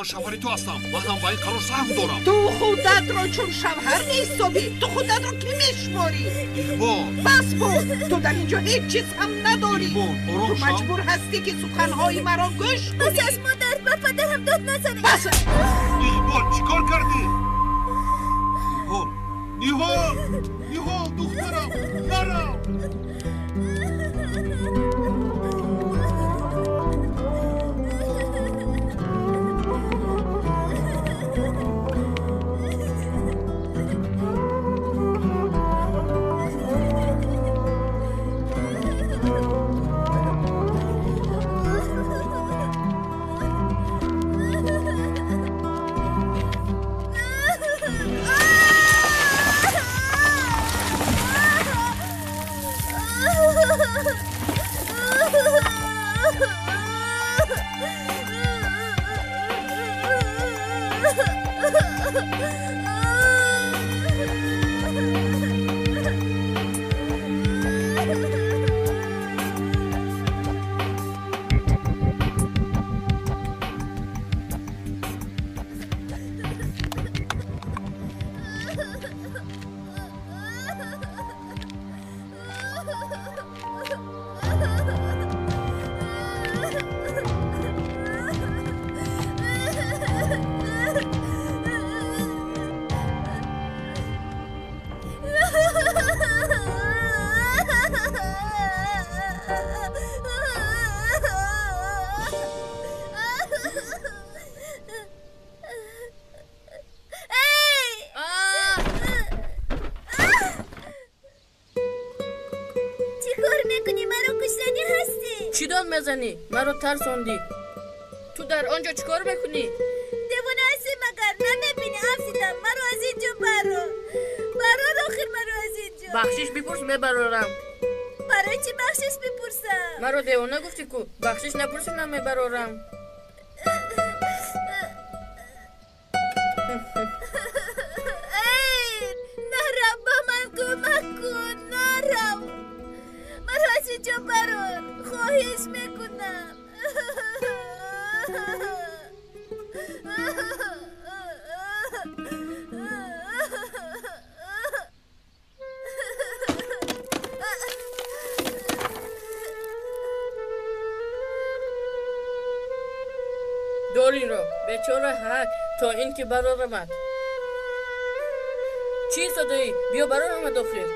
Ман шавҳари ту ҳастам. Ман ҳам ба ин қарор саҳм дорам. Ту худатро чун шавҳар меҳисобӣ. Ту худатро кӣ мешуморӣ? Иқбол! Бас буд! Ту дар инҷо ҳеҷ чиз ҳам надорӣ. Иқбол, ором Ту шав. маҷбур ҳастӣ ки суханҳои маро гӯш кунӣ. Бас аст, модар, ба падарам дод назанед. Бас! Иқбол, чӣ кор кардӣ? Ниҳол! Ниҳол! Ниҳол, духтарам! Нарав! Чӣ дод мезанӣ? Маро тарсондӣ. Ту дар он ҷо чӣ кор мекунӣ? Девона ҳастӣ магар? Намебинӣ афтидам. Маро аз ин ҷо барор. Барор охир маро аз ин ҷо. Бахшиш бипурс, мебарорам. Барои чӣ бахшиш бипурсам? Маро девона гуфтӣ ку. Бахшиш напурсӣ намебарорам. Эй, нарав, ба ман кӯмак кун, нарав. Маро аз ин ҷо барор. Хоҳиш мекунам. Дор инро, бечора ҳак, то ин ки барорамад. Чӣ истодаӣ? Биё барорамад охир.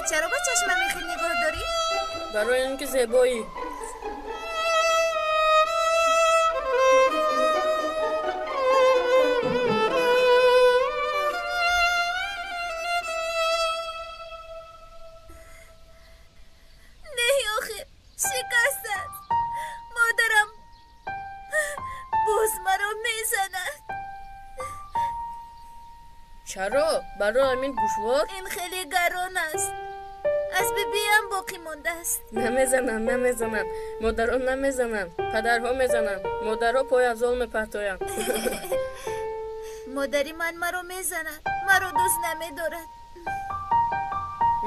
Чаро ба чашмам мехел нигоҳ дорӣ? Барои ин ки зебоӣ. Не, охир шикаст аст. Модарам боз маро мезанад. Чаро? Барои ҳамин гӯшвор? Ин хеле гарон аст. Аз бибиям боқӣ мондааст. Намезананд, намезананд. Модарон намезананд, падарҳо мезананд. Модарҳо пойафзол мепартоянд. Модари ман маро мезанад, маро дӯст намедорад.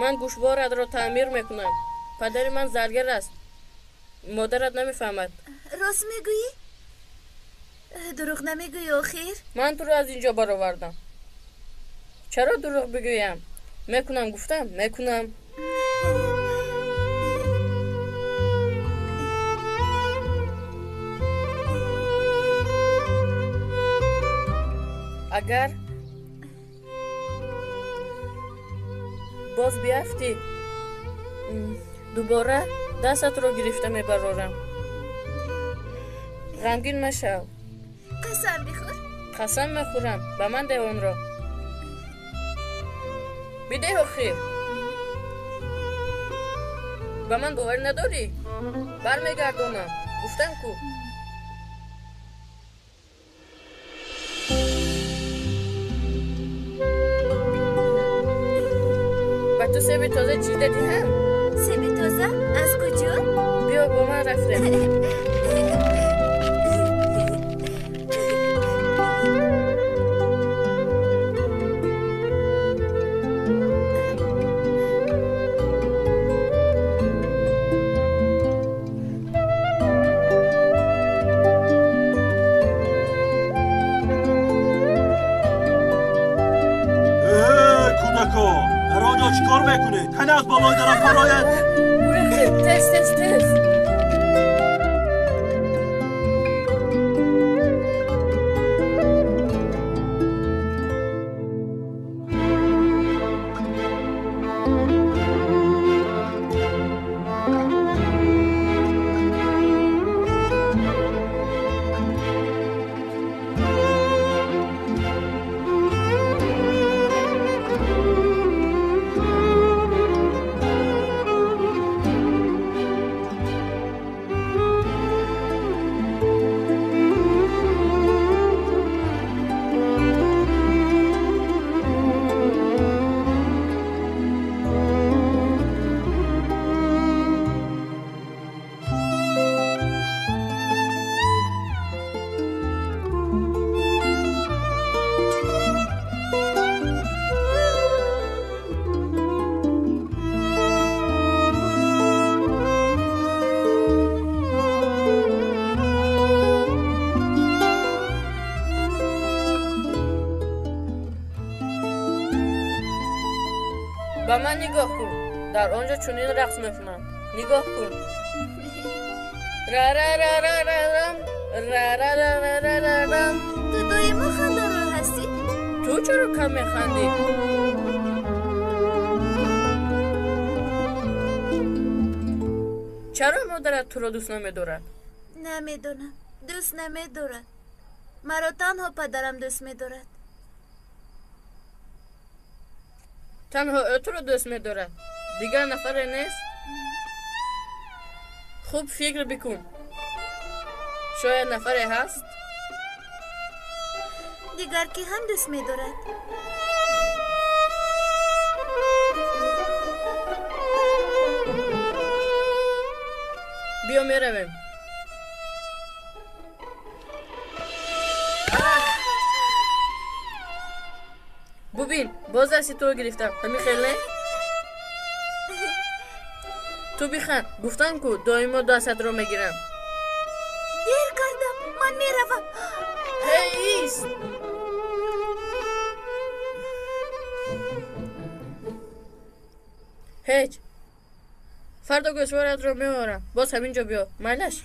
Ман гӯшворатро таъмир мекунам. Падари ман заргар аст. Модарат намефаҳмад. Рост мегӯӣ? Дурӯғ намегӯӣ охир? Ман туро аз ин ҷо баровардам. Чаро дурӯғ бигӯям? Мекунам гуфтам, мекунам. Агар боз биафтӣ, дубора дастатро гирифта мебарорам. Ғамгин машав. Қасам бихӯр. Қасам мехӯрам, ба ман деҳ онро. Бидеҳ охир. Ба ман боварӣ надорӣ? Бармегардонам. Гуфтам ку. Ба ту себи тоза чида диҳам? Себи тоза? Аз куҷо? Биё бо ман рафтем. چیکار میکنید؟ تنه از بالای درخت فرایند. تز تز تز. Ба ман нигоҳ кун. Дар он ҷо чунин рақс мекунам. Нигоҳ кун. Ра-ра-ра-ра-ра-рам, ра-ра-ра-ра-ра-рам. Ту доимо хандаро ҳастӣ? Ту чаро кам механдӣ? Чаро модарат туро дӯст намедорад? Намедонам. Дӯст намедорад. Маро танҳо падарам дӯст медорад. Танҳо ӯ туро дӯст медорад. Дигар нафаре нест? Хуб фикр бикун. Шояд нафаре ҳаст? Дигар ки ҳам дӯст медорад? Биё меравем. Бубин, боз дасти туро гирифтам. Ҳамин хел не? Ту биханд. Гуфтам ку доимо дастатро мегирам. Дер кардам. Ман меравам. Ҳей, ист! Ҳеҷ. Фардо гӯшворатро меорам. Боз ҳамин ҷо биё. Майлаш?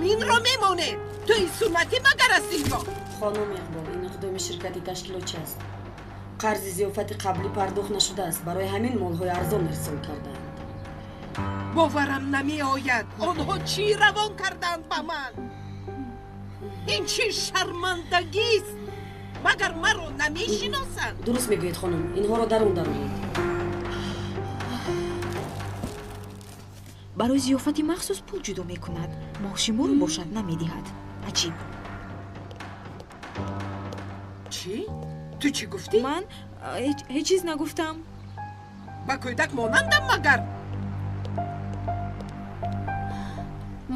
Ҳаминро мемонед. Тӯи суннатӣ магар аст инҷо? Хонум Иқбол, ин иқдоми ширкати ташкилотчи аст. Қарзи зиёфати қаблӣ пардохт нашудааст. Барои ҳамин молҳои арзон ирсол кардаанд. Боварам намеояд. Онҳо чӣ равон карданд ба ман? Ин чӣ шармандагист? Магар маро намешиносанд? Дуруст мегӯед, хонум. Инҳоро дарун дароред. Барои зиёфати махсус пул ҷудо мекунад. Маоши моро бошад намедиҳад. Аҷиб. Чӣ? Ту чӣ гуфтӣ? Ман ҳеҷ чиз нагуфтам. Ба кӯдак монандам магар?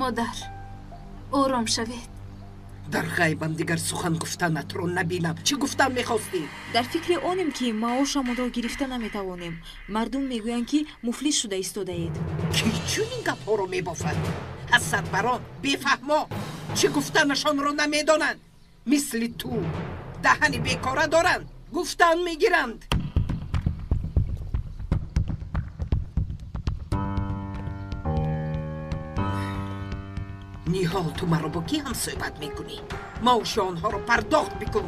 Модар, ором шавед. Дар ғайбам дигар сухан гуфтанатро набинам. Чӣ гуфтан мехостӣ? Дар фикри онем, ки маошамонро гирифта наметавонем. Мардум мегӯянд, ки муфлис шуда истодаед. Ки чунин гапҳоро мебофад? Ҳасадбарон, бефаҳмо, чӣ гуфтанашонро намедонанд. Мисли ту даҳани бекора доранд, гуфтан мегиранд. Ниҳол, ту маро бо кӣ ҳамсӯҳбат мекунӣ? Маоши онҳоро пардохт бикун.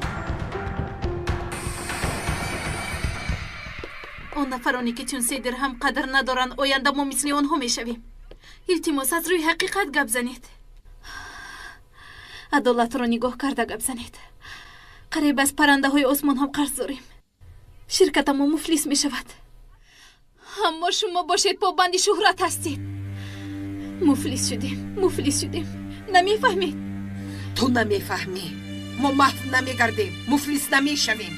Он нафароне, ки чун се дирҳам қадр надоранд, оянда мо мисли онҳо мешавем. Илтимос, аз рӯи ҳақиқат гап занед. Адолатро нигоҳ карда гап занед. Қариб аз паррандаҳои осмон ҳам қарз дорем. Ширкатамо муфлис мешавад. Аммо шумо бошед побанди шӯҳрат ҳастед. Муфлис шудем, муфлис шудем. Намефаҳмед? Ту намефаҳмӣ. Мо маҳв намегардем, муфлис намешавем.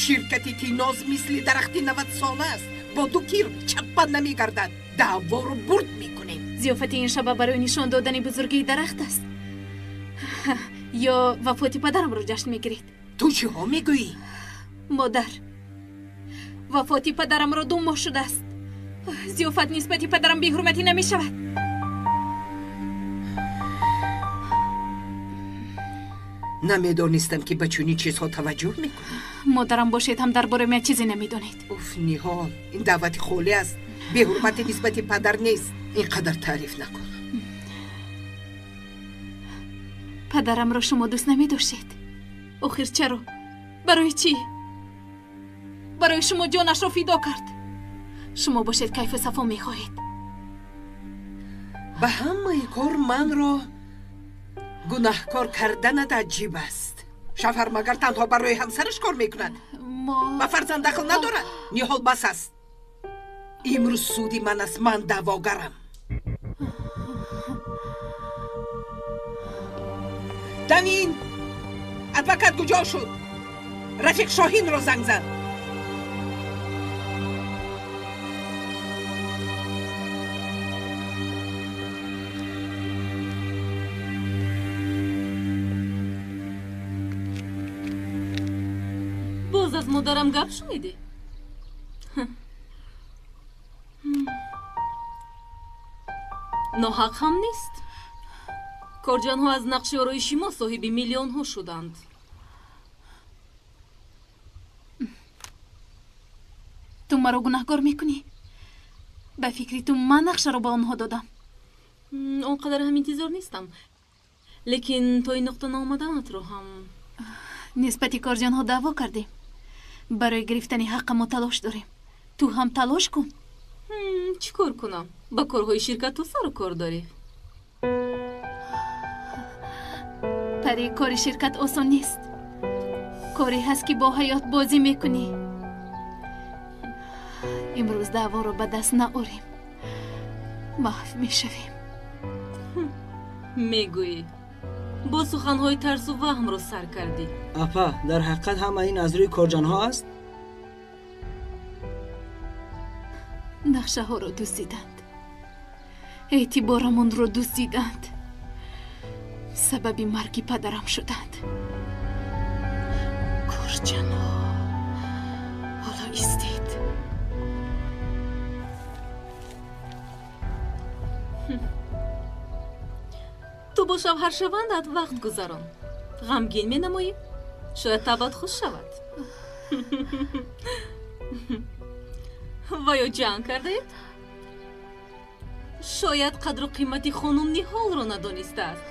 Ширкати Тиноз мисли дарахти 90-сола аст. Бо ду кир чаппа намегардад. Даъворо бурд мекунем. Зиёфати ин шаба барои нишон додани бузургии дарахт аст. Ё вафоти падарамро ҷашн мегиред? Ту чиҳо мегӯӣ? Модар, вафоти падарамро 2 моҳ шудааст. Зиёфат нисбати падарам беҳурматӣ намешавад. Намедонистам, ки ба чунин чизҳо таваҷҷӯҳ мекунӣ. Модарам бошед ҳам дар бораи ман чизе намедонед. Уф, Ниҳол, ин даъвати холӣ аст. Беҳурматӣ нисбати падар нест. Ин қадар таъриф накун. Падарамро шумо дӯст намедоштед. Охир чаро? Барои чӣ? Барои шумо ҷонашро фидо кард. Шумо бошед кайфу сафо мехоҳед. Ба ҳамаи кор манро гунаҳкор карданат аҷиб аст. Шавҳар магар танҳо барои ҳамсараш кор мекунад? Ба фарзанд дахл надорад? Ниҳол, бас аст. Имрӯз суди ман аст, ман даъвогарам. Дамин, адвокат куҷо шуд? Рафиқ Шоҳинро занг зад. Боз аз модарам гап шунидӣ? Ноҳақ ҳам нест. Корҷанҳо аз нақши ороиши мо соҳиби миллионҳо шуданд. Ту маро гунаҳкор мекунӣ? Ба фикри ту ман нақшаро ба онҳо додам. Он қадар ҳам интизор нестам. Лекин то ин нуқта наомаданатро ҳам. Нисбати корҷанҳо даъво кардем. Барои гирифтани ҳаққа мо талош дорем. Ту ҳам талош кун. Чӣ кор кунам? Ба корҳои ширкат ту сару кор дорӣ. Пари, кори ширкат осон нест. Коре ҳаст, ки бо ҳаёт бозӣ мекунӣ. Имрӯз даъворо ба даст наорем, маҳв мешавем. Мегӯӣ бо суханҳои тарсу ваҳмро сар кардӣ. Апа, дар ҳақиқат ҳама ин аз рӯи корҷанҳо аст? Нақшаҳоро дуздиданд, эътиборамонро дуздиданд, сабаби марги падарам шуданд. Корҷанҳо ҳоло истед. Ту бо шавҳаршавандат вақт гузарон. Ғамгин менамоӣ, шояд табъат хуш шавад. Ва ё ҷанг кардаед? Шояд қадру қимати хонум Ниҳолро надонистааст.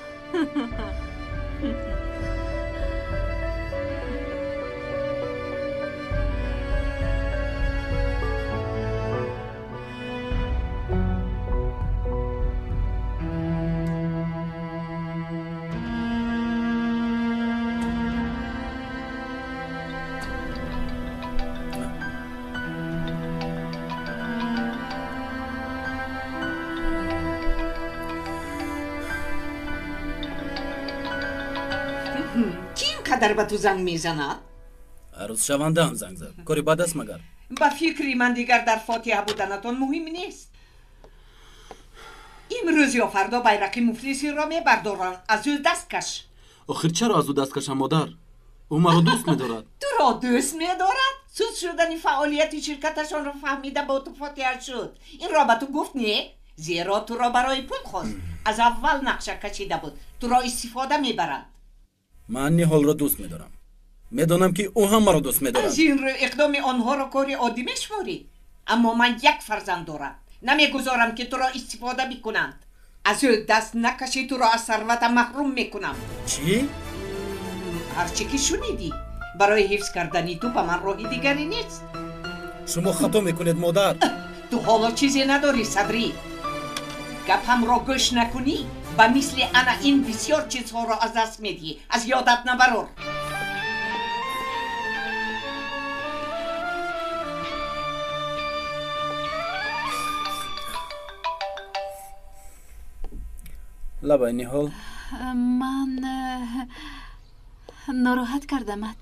Қадар ба ту занг мезанад? Арӯзшаванда ҳам занг зад. Кори бад аст магар? Ба фикри ман дигар дар фотиҳа буданатон муҳим нест. Имрӯз ё фардо байрақи муфлисиро мебардоранд. Аз ӯ даст каш. Охир чаро аз ӯ даст кашам, модар? Ӯ маро дӯст медорад. Туро дӯст медорад? Суд шудани фаъолияти ширкаташонро фаҳмида бо ту фотиҳа шуд. Инро ба ту гуфт не? Зеро туро барои пул хост. Аз аввал нақша кашида буд. Туро истифода мебаранд. Ман Ниҳолро дӯст медорам. Медонам ки ӯ ҳам маро дӯст медорад. Аз ин рӯ иқдоми онҳоро кори оддӣ мешуморӣ. Аммо ман як фарзанд дорам. Намегузорам ки туро истифода бикунанд. Аз ӯ даст накашӣ, туро аз сарватам маҳрум мекунам. Чӣ? Ҳарчи ки шунидӣ. Барои ҳифз кардани ту ба ман роҳи дигаре нест. Шумо хато мекунед, модар. Ту ҳоло чизе надорӣ, Садрӣ. Гапамро гӯш накунӣ, ба мисли ана ин бисёр чизҳоро аз даст медиҳӣ. Аз ёдат набарор. Лабай, Ниҳол. Ман нороҳат кардамат.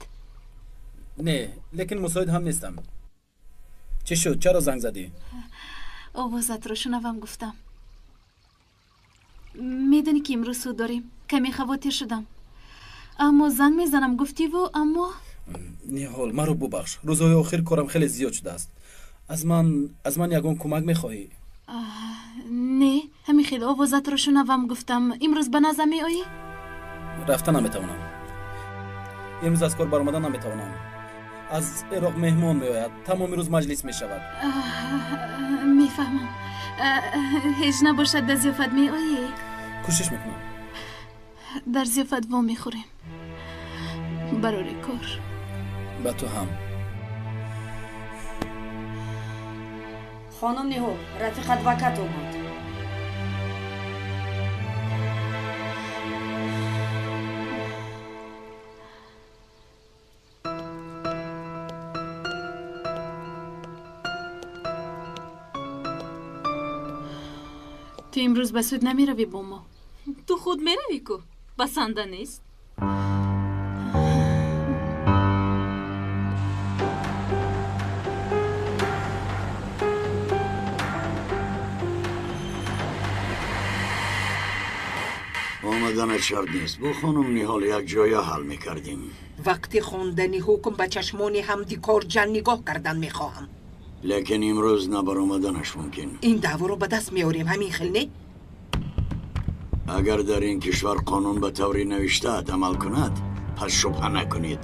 Не, лекин мусоид ҳам нестам. Чӣ шуд? Чаро занг задӣ? Овозатро шунавам гуфтам. Медонӣ ки имрӯз суд дорем. Каме хавотир шудам. Аммо занг мезанам гуфтиву, аммо Ниҳол, маро бубахш. Рӯзҳои охир корам хеле зиёд шудааст. Аз ман ягон кӯмак мехоҳӣ? Не, ҳамин хел овозатро шунавам гуфтам. Имрӯз ба наза меоӣ? Рафта наметавонам. Имрӯз аз кор баромада наметавонам. Аз Ироқ меҳмон меояд. Тамоми рӯз маҷлис мешавад. Мефаҳмам. Ҳеҷ набошад дар зиёфат меоӣ? Кӯшиш мекунам. Дар зиёфат во мехӯрем. Барори кор. Ба ту ҳам. Хонум Ниҳол, рафиқ адвокат омад. Ту имрӯз ба суд намеравӣ бо мо? Ту худ меравӣ ку? Басанда нест. Омаданат шарт нест. Бо хонум Ниҳол як ҷоя ҳал мекардем. Вақти хондани ҳукм ба чашмони ҳамдикорҷан нигоҳ кардан мехоҳам. Лекин имрӯз набаромаданаш мумкин. Ин даъворо ба даст меорем, ҳамин хел не? Агар дар ин кишвар қонун ба таври навиштаат амал кунад, пас шубҳа накунед.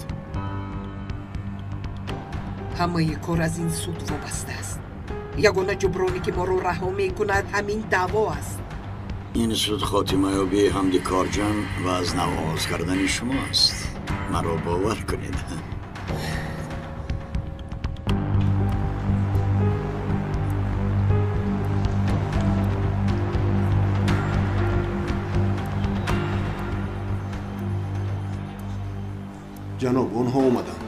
Ҳамаи кор аз ин суд вобаста аст. Ягона ҷуброне ки моро раҳо мекунад ҳамин даъво аст. Ин суд хотимаёбии ҳамдикорҷан ва аз нав оғоз кардани шумо аст. Маро бовар кунед. Ҷаноб, онҳо омаданд.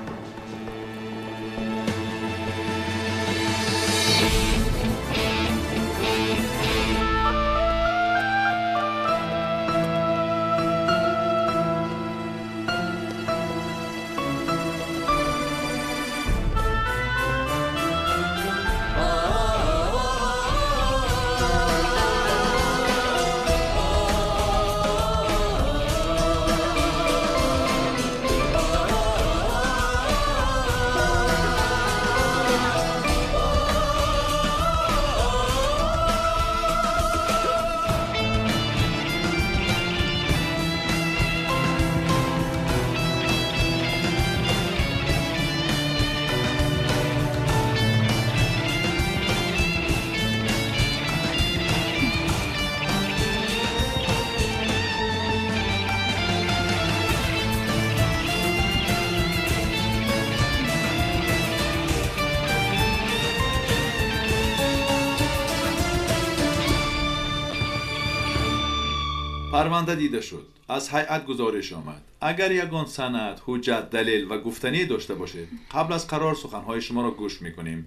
Парванда дида шуд, аз ҳайат гузориш омад. Агар ягон санад, ҳуҷҷат, далел ва гуфтанӣ дошта бошед, қабл аз қарор суханҳои шуморо гӯш мекунем.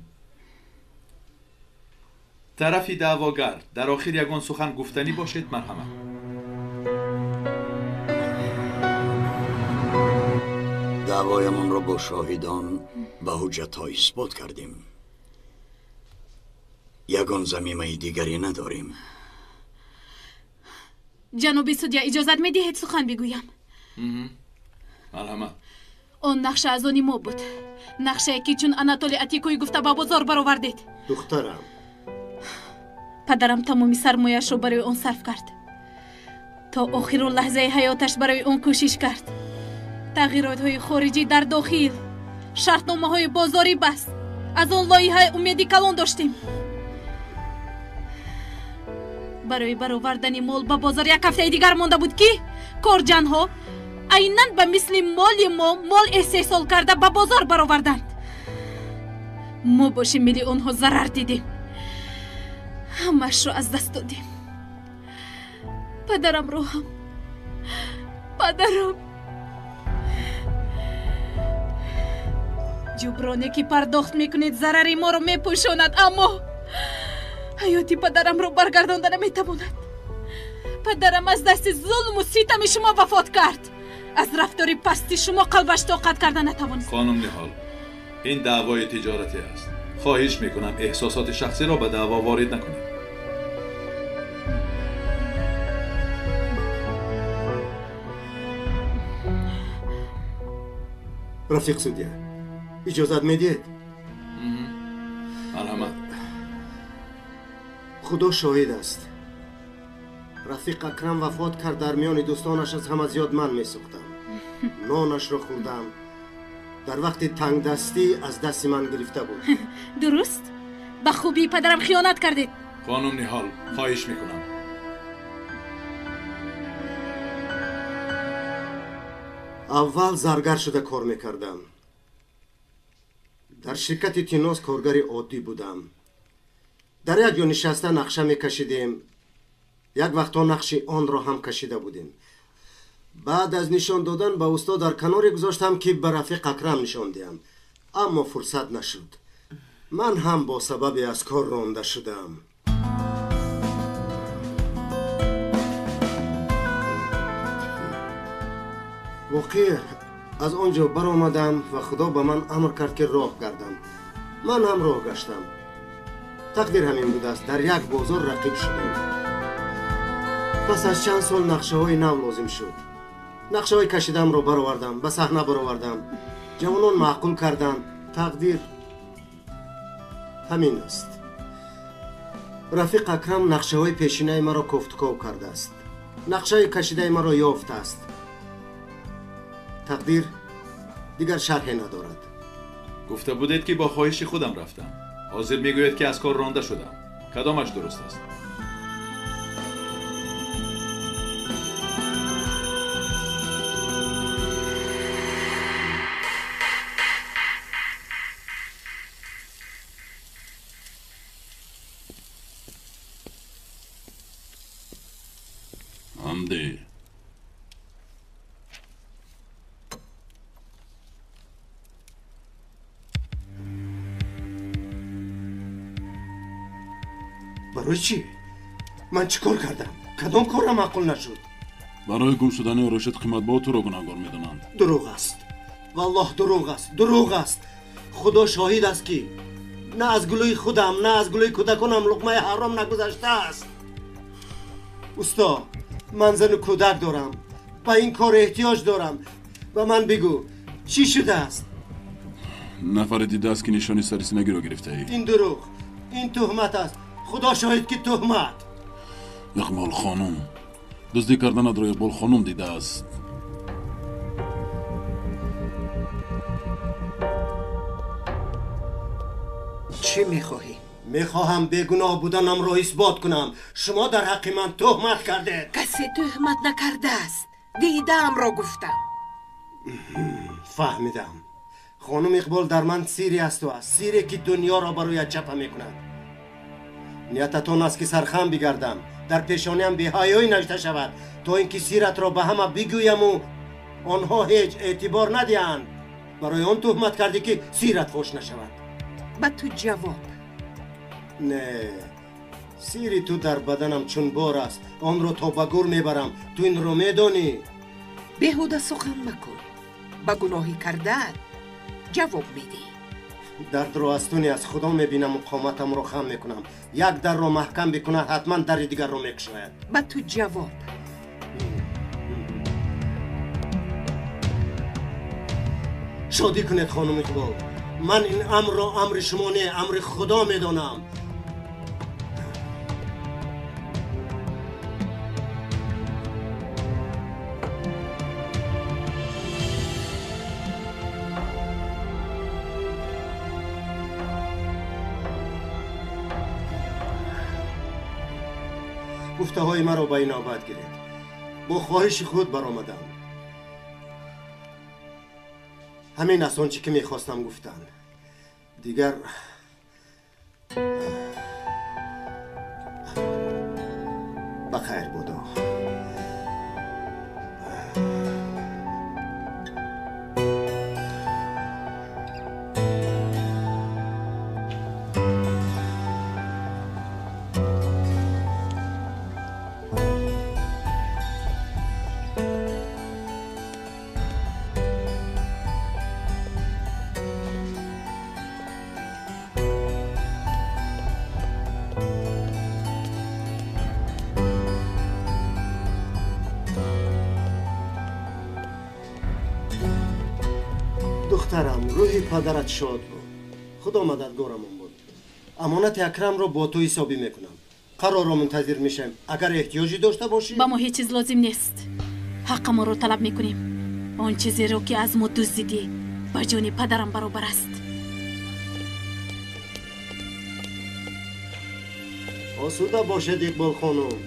Тарафи даъвогар, дар охир ягон сухан гуфтанӣ бошед, марҳамат. Даъвоямонро бо шоҳидон ва ҳуҷҷатҳо исбот кардем. Ягон замимаи дигаре надорем. Ҷаноби судя, иҷозат медиҳед сухан бигӯям? Марҳамат. Он нақша аз они мо буд. Нақшае ки чун Анатолий Атикои гуфта ба бозор баровардед. Духтарам. Падарам тамоми сармояшро барои он сарф кард. То охиру лаҳзаи ҳаёташ барои он кӯшиш кард. Тағйиротҳои хориҷӣ дар дохил, шартномаҳои бозорӣ баст. Аз он лоиҳаи умеди калон доштем. Барои баровардани мол ба бозор як ҳафтаи дигар монда буд ки корҷанҳо айнан ба мисли моли мо мол истеҳсол карда ба бозор бароварданд. Мо бошем миллионҳо зарар дидем. Ҳамаашро аз даст додем. Падарамро ҳам. Падарам. Ҷуброне ки пардохт мекунед зарари моро мепӯшонад, аммо ҳаёти падарамро баргардонда наметавонад. Падарам аз дасти зулму ситами шумо вафот кард. Аз рафтори пасти шумо қалбаш тоқат карда натавонист. Хонум Ниҳол, ин даъвои тиҷоратӣ аст. Хоҳиш мекунам эҳсосоти шахсиро ба даъво ворид накунед. Рафиқ судя, иҷозат медиҳед? Марҳамат. Худо шоҳид аст. Рафиқ Акрам вафот кард, дар миёни дӯстонаш аз ҳама зиёд ман месӯхтам. Нонашро хӯрдам. Дар вақти тангдастӣ аз дасти ман гирифта буд. Дуруст? Ба хубии падарам хиёнат кардед. Хонум Ниҳол, хоҳиш мекунам. Аввал заргар шуда кор мекардам. Дар ширкати Тинос коргари оддӣ будам. Дар як ҷо нишаста нақша мекашидем. Як вақтҳо нақши онро ҳам кашида будем. Баъд аз нишон додан ба усто дар каноре гузоштам ки ба рафиқ Акрам нишон диҳам, аммо фурсат нашуд. Ман ҳам бо сабабе аз кор ронда шудам. Воқеъ аз он ҷо баромадам ва Худо ба ман амр кард ки роҳ гардам. Ман ҳам роҳ гаштам. Тақдир ҳамин будааст, дар як бозор рақиб шудем. Пас аз чанд сол нақшаҳои нав лозим шуд. Нақшаҳои кашидамро баровардам, ба саҳна баровардам. Ҷавонон маъқул карданд. Тақдир ҳамин аст. Рафиқ Акрам нақшаҳои пешинаи маро кофтуков кардааст. Нақшаи кашидаи маро ёфтааст. Тақдир дигар шарҳе надорад. Гуфта будед ки бо хоҳиши худам рафтам. Ҳозир мегӯяд ки аз кор ронда шудам. Кадомаш дуруст аст? Ҳамди. Барои чӣ? Ман чӣ кор кардам? Кадом корам маъқул нашуд? Барои гум шудани ороишат қиматбаҳо туро гунаҳгор медонанд. Дурӯғ аст. Валлоҳ дурӯғ аст. Дурӯғ аст. Худо шоҳид аст ки на аз гулӯи худам, на аз гулӯи кӯдаконам луқмаи ҳаром нагузаштааст. Усто, ман зану кӯдак дорам. Ба ин кор эҳтиёҷ дорам. Ба ман бигӯ, чӣ шудааст? Нафаре дидааст ки нишони сарисинагиро гирифтаӣ. Ин дурӯғ, ин туҳмат аст. Худо шоҳид ки туҳмат. Иқбол хонум, дуздӣ карданатро Иқбол хонум дидааст. Чӣ мехоҳӣ? Мехоҳам бегуноҳ буданамро исбот кунам. Шумо дар ҳаққи ман туҳмат кардед. Касе туҳмат накардааст. Дидаамро гуфтам. Фаҳмидам. Хонум Иқбол дар ман сире асту аст, сире ки дунёро ба рӯят чапа мекунад. Ниятатон аст ки сархам бигардам. Дар пешониам беҳаёӣ навишта шавад, то ин ки сиратро ба ҳама бигӯяму онҳо ҳеҷ эътибор надиҳанд. Барои он туҳмат кардӣ ки сират фош нашавад. Ба ту ҷавоб. Не, сири ту дар баданам чун бор аст, онро то ба гур мебарам. Ту инро медонӣ. Беҳуда сухан макун. Ба гуноҳи кардаат ҷавоб медиҳӣ. Дардро аз ту не, аз Худо мебинаму қоматамро хам мекунам. Як дарро маҳкам бикунад, ҳатман дари дигарро мекушояд. Ба ту ҷавоб. Шодӣ кунед, хонум Иқбол. Ман ин амрро амри шумо не, амри Худо медонам. Гуфтаҳои маро ба инобат гиред. Бо хоҳиши худ баромадам. Ҳамин аст он чӣ ки мехостам гуфтан. Дигар ба хайр бодо. Духтарам, рӯҳи падарат шод буд. Худо мададгорамон буд. Амонати Акрамро бо ту ҳисобӣ мекунам. Қарорро мунтазир мешавем. Агар эҳтиёҷе дошта бошӣ. Ба мо ҳеҷ чиз лозим нест. Ҳаққамонро талаб мекунем. Он чизеро ки аз мо дуздидӣ ба ҷони падарам баробар аст. Осуда бошед, Иқбол хонум.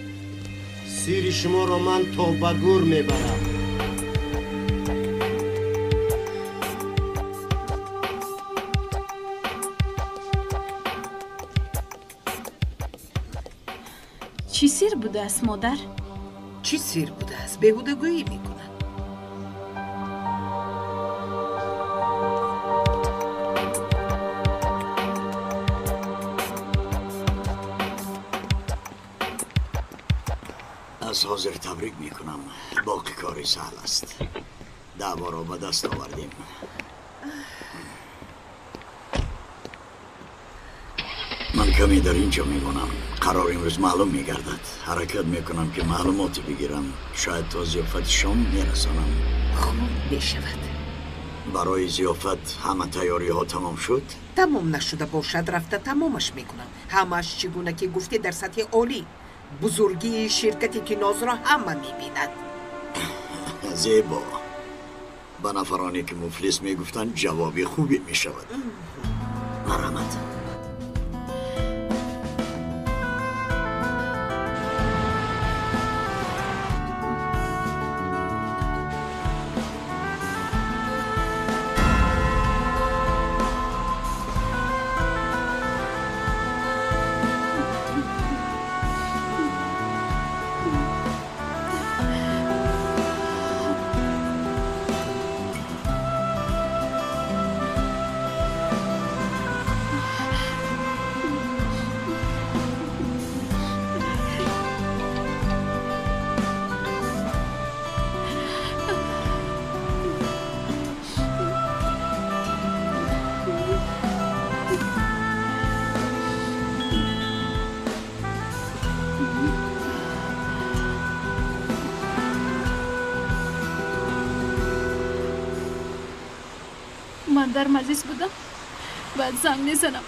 Сири шуморо ман то ба гур мебарам. Чӣ сир будааст, модар? Чӣ сир будааст? Беҳудагӯӣ мекунад. Аз ҳозир табрик мекунам. Боқӣ кори саҳл аст. Даъворо ба даст овардем. Ман каме дар ин ҷо мемонам. Қарор имрӯз маълум мегардад. Ҳаракат мекунам ки маълумоте бигирам. Шояд то зиёфати шом мерасонам. Хуб мешавад. Барои зиёфат ҳама тайёриҳо тамом шуд? Тамом нашуда бошад, рафта тамомаш мекунам. Ҳамааш чӣ гуна ки гуфтӣ дар сатҳи олӣ. Бузургии ширкати Кинозро ҳама мебинад. Зебо. Ба нафароне ки муфлис мегуфтанд ҷавоби хубе мешавад. Марҳамат. Ман дар маҷлис будам, баъд занг мезанам.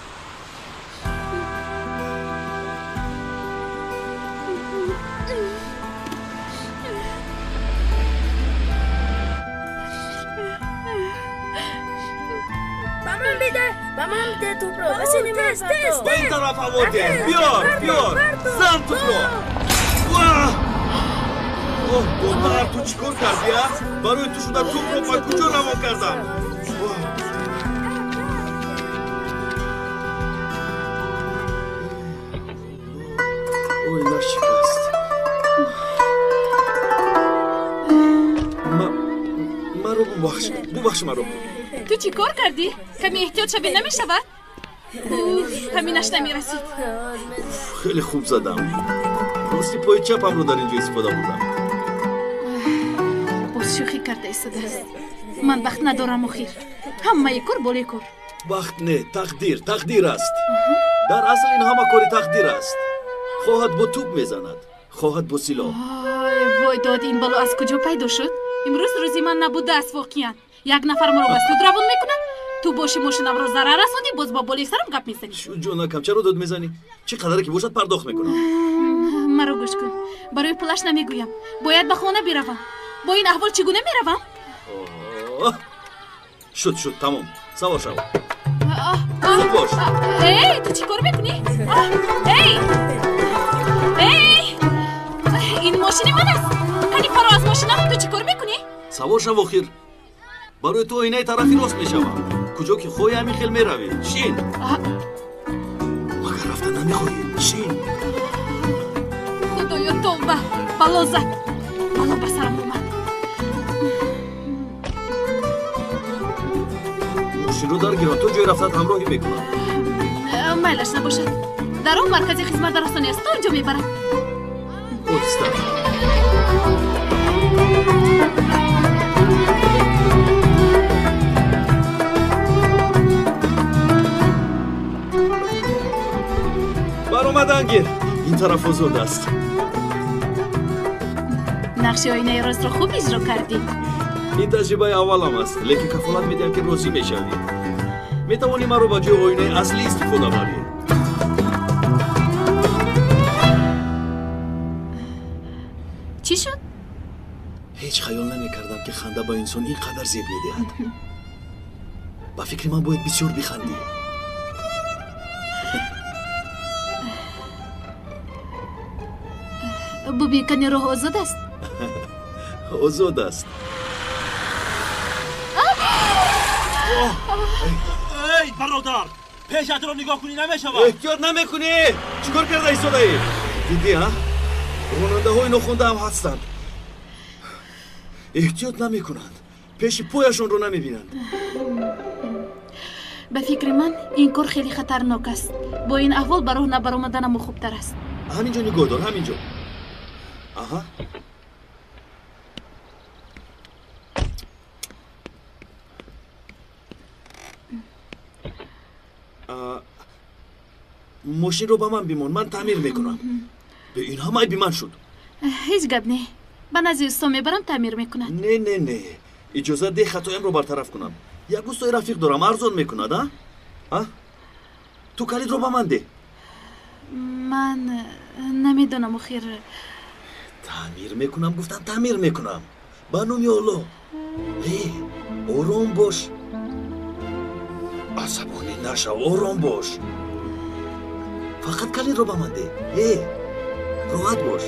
Ба ман биде, ба ман биде тӯпро. Ба сини ман партов. Ба ин тараф оводе. Биёр, биёр. Зан тӯпро. Оҳ, духтар, ту чӣ кор кардӣ, а? Барои ту шуда тӯпро ба куҷо равон кардам? Оина шикаст. Маро бубахш, бубахш маро. Ту чӣ кор кардӣ? Каме эҳтиёт шавӣ намешавад? Ҳаминаш намерасид. Хеле хуб задам. Рости пои чапамро дар ин ҷо истифода бурдам. Боз шӯхӣ карда истодааст. Ман вақт надорам охир. Ҳамаи кор болои кор. Вақт не, тақдир, тақдир аст. Дар асл ин ҳама кори тақдир аст. Хоҳад бо тӯб мезанад, хоҳад бо силоҳ. Вой дод, ин бало аз куҷо пайдо шуд? Имрӯз рӯзи ман набудааст воқеан. Як нафар маро ба суд равон мекунад, ту боши мошинамро зарар расондӣ, боз бо болои сарам гап мезанӣ. Ҷонакам, чаро дод мезанӣ? Чӣ қадаре ки бошад пардохт мекунам. Маро гӯш кун, барои пулаш намегӯям. Бояд ба хона биравам. Бо ин аҳвол чӣ гуна меравам? Шуд, шуд, тамом. Савор шав. Зуд бош. Эй, ту чӣ кор мекунӣ? Эй! Эй! Ин мошини ман аст. Кани фаро аз мошинам, ту чӣ кор мекунӣ? Савор шав охир. Барои ту оинаи тарафи рост мешавам. Куҷо ки хоҳӣ ҳамин хел меравӣ. Шин. Магар рафта намехоҳӣ? Шин. Худоё, тавба! Бало зад. Бало ба сарам омад. Мошинро даргирам, то ҷои рафтат ҳамроҳӣ мекунам. Майлаш набошад. Дар он маркази хизматрасонӣ аст, то он ҷо мебарам. Оҳиста. Баромадан гир. Ин тараф озод аст. Нақши оинаи ростро хуб иҷро кардӣ. Ин таҷрибаи аввалам аст, лекин кафолат медиҳам ки розӣ мешавӣ. Метавонӣ маро ба ҷои оинаи аслӣ истифода барӣ. Чӣ шуд? Ҳеҷ хаёл намекардам ки ханда ба инсон ин қадар зеб медиҳад. Ба фикри ман бояд бисёр бихандӣ. Бубин, кани роҳ озод аст? Озод аст. Эй, бародар, пешатро нигоҳ кунӣ намешавад. Эҳтиёт намекунӣ? Чӣ кор карда истодаӣ? Дидӣ, а? Ронандаҳои нохондаам ҳастанд. Эҳтиёт намекунанд, пеши пояшонро намебинанд. Ба фикри ман ин кор хеле хатарнок аст. Бо ин аҳвол ба роҳ набаромаданамо хубтар аст. Ҳамин ҷо нигоҳ дор, ҳамин ҷо. Аҳа. Мошинро ба ман бимон, ман таъмир мекунам. Ин ҳама айби ман шуд. Ҳеҷ гап не. Ба назди усто мебарам, таъмир мекунад. Не, не, не. Иҷозат деҳ хатоямро бартараф кунам. Як устои рафиқ дорам, арзон мекунад, а? А? Ту калидро ба ман деҳ. Ман намедонам охир. Таъмир мекунам, гуфтам таъмир мекунам. Ба номи Аллоҳ. Э, ором бош. Асабонӣ нашав, ором бош. Фақат калидро ба ман деҳ. Э, роҳат бош.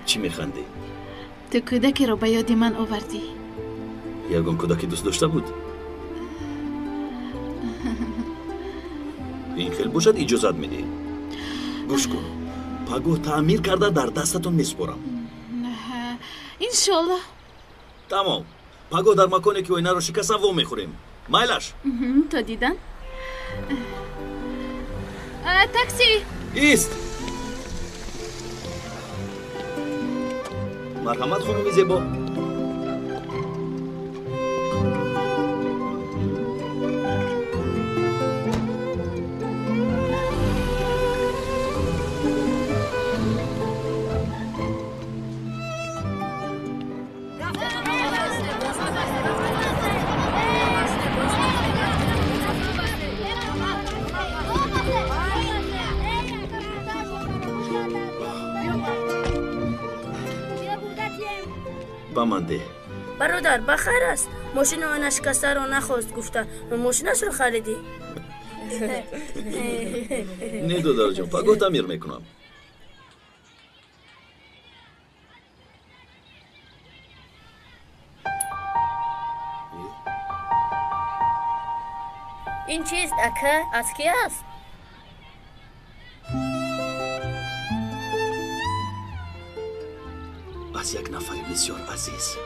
Чӣ механдӣ? Ту кӯдакеро ба ёди ман овардӣ. Ягон кӯдаке дӯст дошта буд? Ин хел бошад иҷозат медиҳӣ. Гӯш кун, пагоҳ таъмир карда дар дастатон месупорам. Иншоллоҳ. Тамом. Пагоҳ дар маконе ки оинаро шикастам вомехӯрем. Майлаш? То дидан. Такси! Ист! Марҳамат, хонуми зебо. Ба ман деҳ. Бародар, ба хайр аст. Мошини оинашикастаро нахост гуфта, мошинашро харидӣ? Не, додарҷон, пагоҳ таъмир мекунам. Ин чист, ака? Аз ки аст? Аз як нафари бисёр азиз.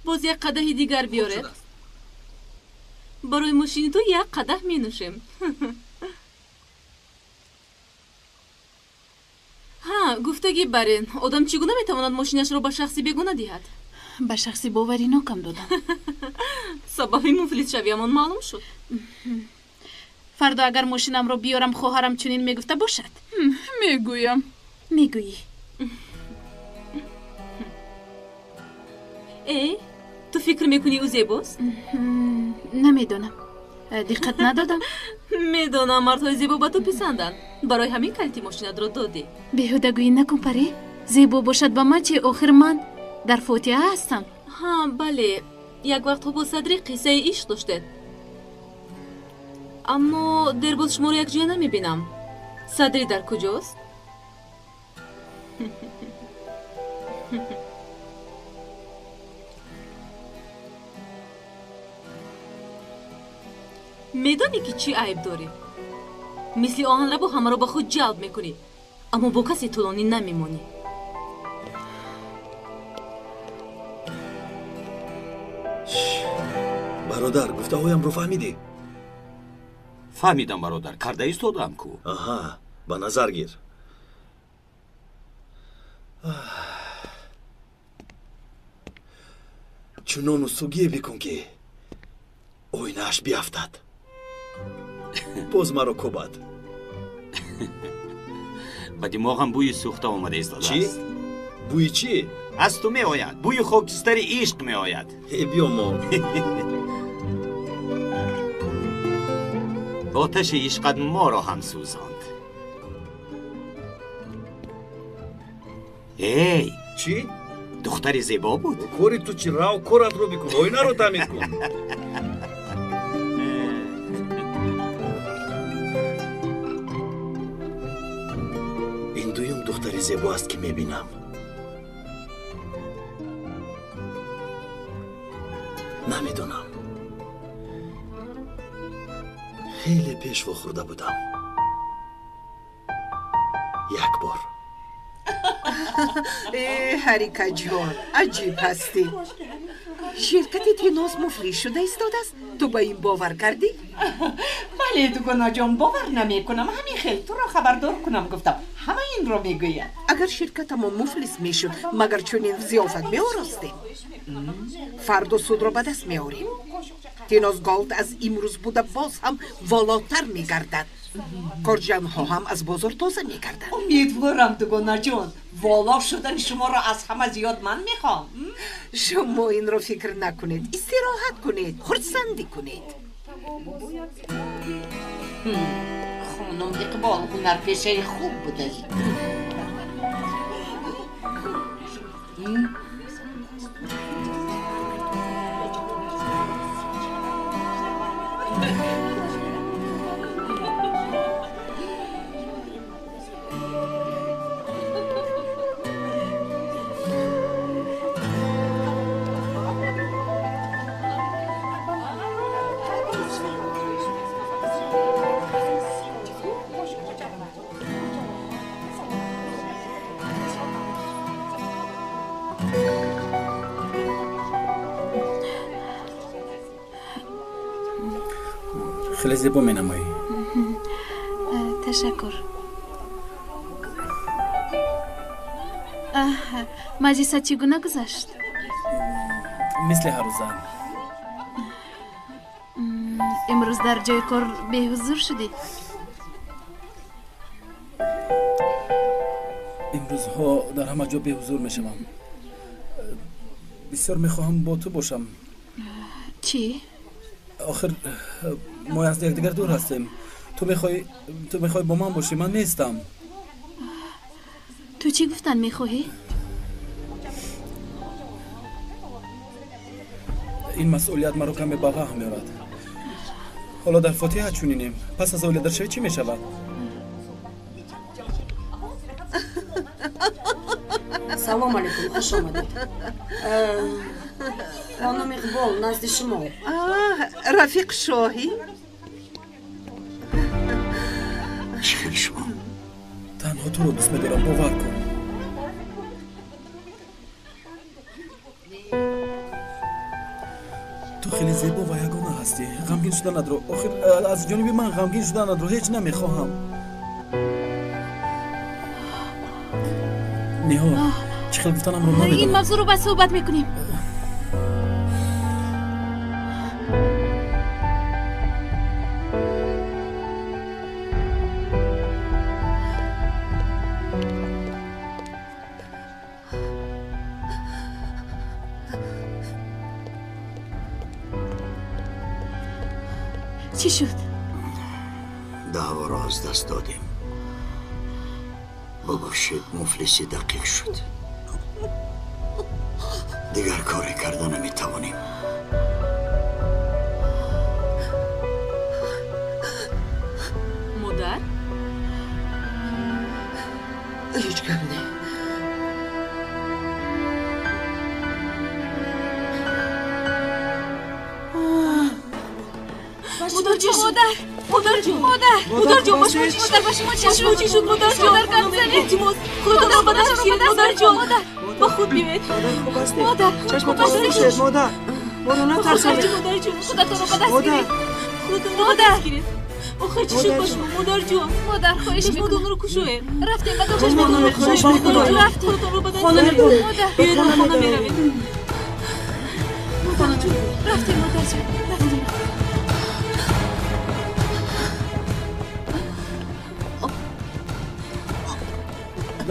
Боз як қадаҳи дигар биёред. Барои мошини ту як қадаҳ менӯшем. Ҳа, гуфтагӣ барен, одам чӣ гуна метавонад мошинашро ба шахси бегуна диҳад? Ба шахси боваринокам додам. Сабаби муфлисшавиамон маълум шуд. Фардо агар мошинамро биёрам, хоҳарам чунин мегуфта бошад? Мегӯям. Мегӯӣ. Э, ту фикр мекунӣ ӯ зебост? Намедонам. Диққат надодам. Медонам, мардҳои зебо ба ту писанданд. Барои ҳамин калити мошинатро додӣ. Беҳудагӯӣ накун, Парӣ. Зебо бошад ба ман чи? Охир ман дар фотиҳа ҳастам. Ҳа, бале. Як вақтҳо бо Садрӣ қиссаи ишқ доштед. Аммо дербоз шуморо якҷоя намебинам. Садрӣ дар куҷост? Медонӣ ки чӣ айб дорӣ? Мисли оҳанрабо ҳамаро ба худ ҷалб мекунӣ, аммо бо касе тӯлонӣ намемонӣ. Бародар, гуфтаҳоямро фаҳмидӣ? Фаҳмидам, бародар, карда истодаам ку. Аҳа, ба назар гир. Чунон усугие бикун, ки оинааш биафтад. Боз маро кӯбад. Ба димоғам бӯи сӯхта омада истодааст. Чӣ? Бӯи чӣ? Аз ту меояд. Бӯи хокистари ишқ меояд. Э, биёмо. Оташи ишқат моро ҳам сӯзонд. Эй! Чӣ? Духтари зебо буд? Кори ту чӣ? Рав, коратро бикун, оинаро таъмир кун. Ин дуюм духтари зебо аст, ки мебинам. Намедонам. Хеле пеш вохӯрда будам. Як бор. Э, Ҳарикаҷон, аҷиб ҳастӣ. Ширкати Тиноз муфлис шуда истодааст. Ту ба ин бовар кардӣ? Бале, дугонаҷон, бовар намекунам. Ҳамин хел туро хабардор кунам гуфтам. Ҳама инро мегӯяд. Агар ширкатамон муфлис мешуд, магар чунин зиёфат меоростем? Фардо судро ба даст меорем. Тиноз Голд аз имрӯз буда боз ҳам волотар мегардад. Корҷанҳо ҳам аз бозор тоза мегарданд. Умедворам, дугонаҷон, воло шудани шуморо аз ҳама зиёд ман мехоҳам. Шумо инро фикр накунед, истироҳат кунед, хурсандӣ кунед. Хонум Иқбол ҳунарпешаи хуб будааст. Хеле зебо менамоӣ. Ташаккур. Маҷлисат чӣ гуна гузашт? Мисли ҳаррӯза. Имрӯз дар ҷои кор беҳузур шудӣ? Имрӯзҳо дар ҳама ҷо беҳузур мешавам. Бисёр мехоҳам бо ту бошам. Чӣ? Охир мо аз якдигар дур ҳастем. Ту мехоҳӣ бо ман бошӣ, ман нестам. Ту чӣ гуфтан мехоҳӣ? Ин масъулият маро каме ба ваҳм меорад. Ҳоло дар фотиҳа чунинем. Пас аз оиладоршавӣ чӣ мешавад? Салом алейкум, хуш омадед. Хонум Иқбол, назди шумо. Рафиқ Шоҳӣ. Чӣ хел шумо? Танҳо туро дӯст медорам, бовар кун. Ту хеле зебо ва ягона ҳастӣ. Ғамгин шуданатро, охир аз ҷониби ман ғамгин шуданатро ҳеҷ намехоҳам. Ниҳол, чӣ хел гуфтанамро намедонам. Ин мавзӯъро баъд суҳбат мекунем. Чӣ шуд? Даъворо аз даст додем. Бубахшед, муфлисӣ дақиқ шуд. Дигар коре карда наметавонем. Модар? Ҳеҷ гап не. Модарҷон, модар, модарҷон, модар, модарҷон, ба шумо чӣ шуд? Ба шумо чӣ шуд? Модарҷон, модар, гап занед. Илтимос, худатонро ба даст гиред, модарҷон. Ба худ биёед. Модар, чашматонро пӯшед, модар. Моро натарсонед. Модарҷон, худатонро ба даст гиред. Худатонро ба даст гиред. Охир чӣ шуд ба шумо, модарҷон? Модар, хоҳиш мекунам. Чашматонро кушоед. Рафтем ба дохил. Рафтем. Худатонро ба даст гиред. Модар, биёед ба хона меравем. Модарҷон, рафтем, модарҷон, рафтем.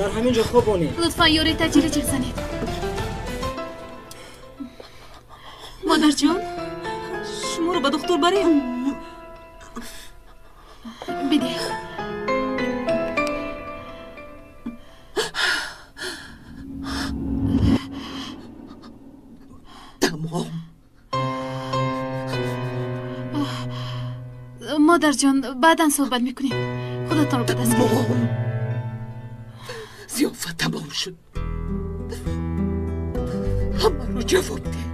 Дар ҳамин ҷо хобонед. Лутфан ёри таҷили ҷиғ занед. Модарҷон, шуморо ба духтур барем? Бидеҳ. Тамом. Модарҷон, баъдан суҳбат мекунем. Худатонро ба даст гиред. Зиёфат тамом шуд. Ҳамаро ҷавоб деҳ.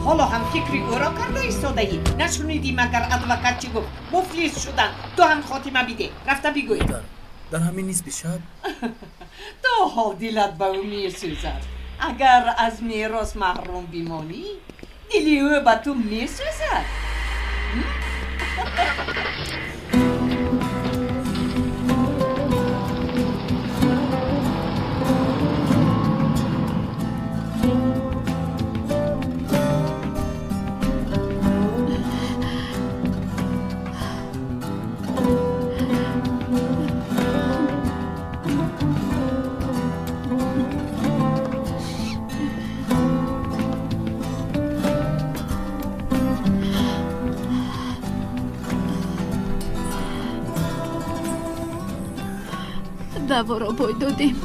ҳоло ҳам фикри ӯро карда истодаӣ? Нашунидӣ магар адвокат чӣ гуфт? Муфлис шудан. Ту ҳам хотима бидеҳ. Рафта бигӯй. Дар ҳамин нисфи шаб? То ҳол дилат ба ӯ месӯзад. Агар аз мерос маҳрум бимонӣ, дили ӯ ба ту месӯзад. Даъворо бой додем.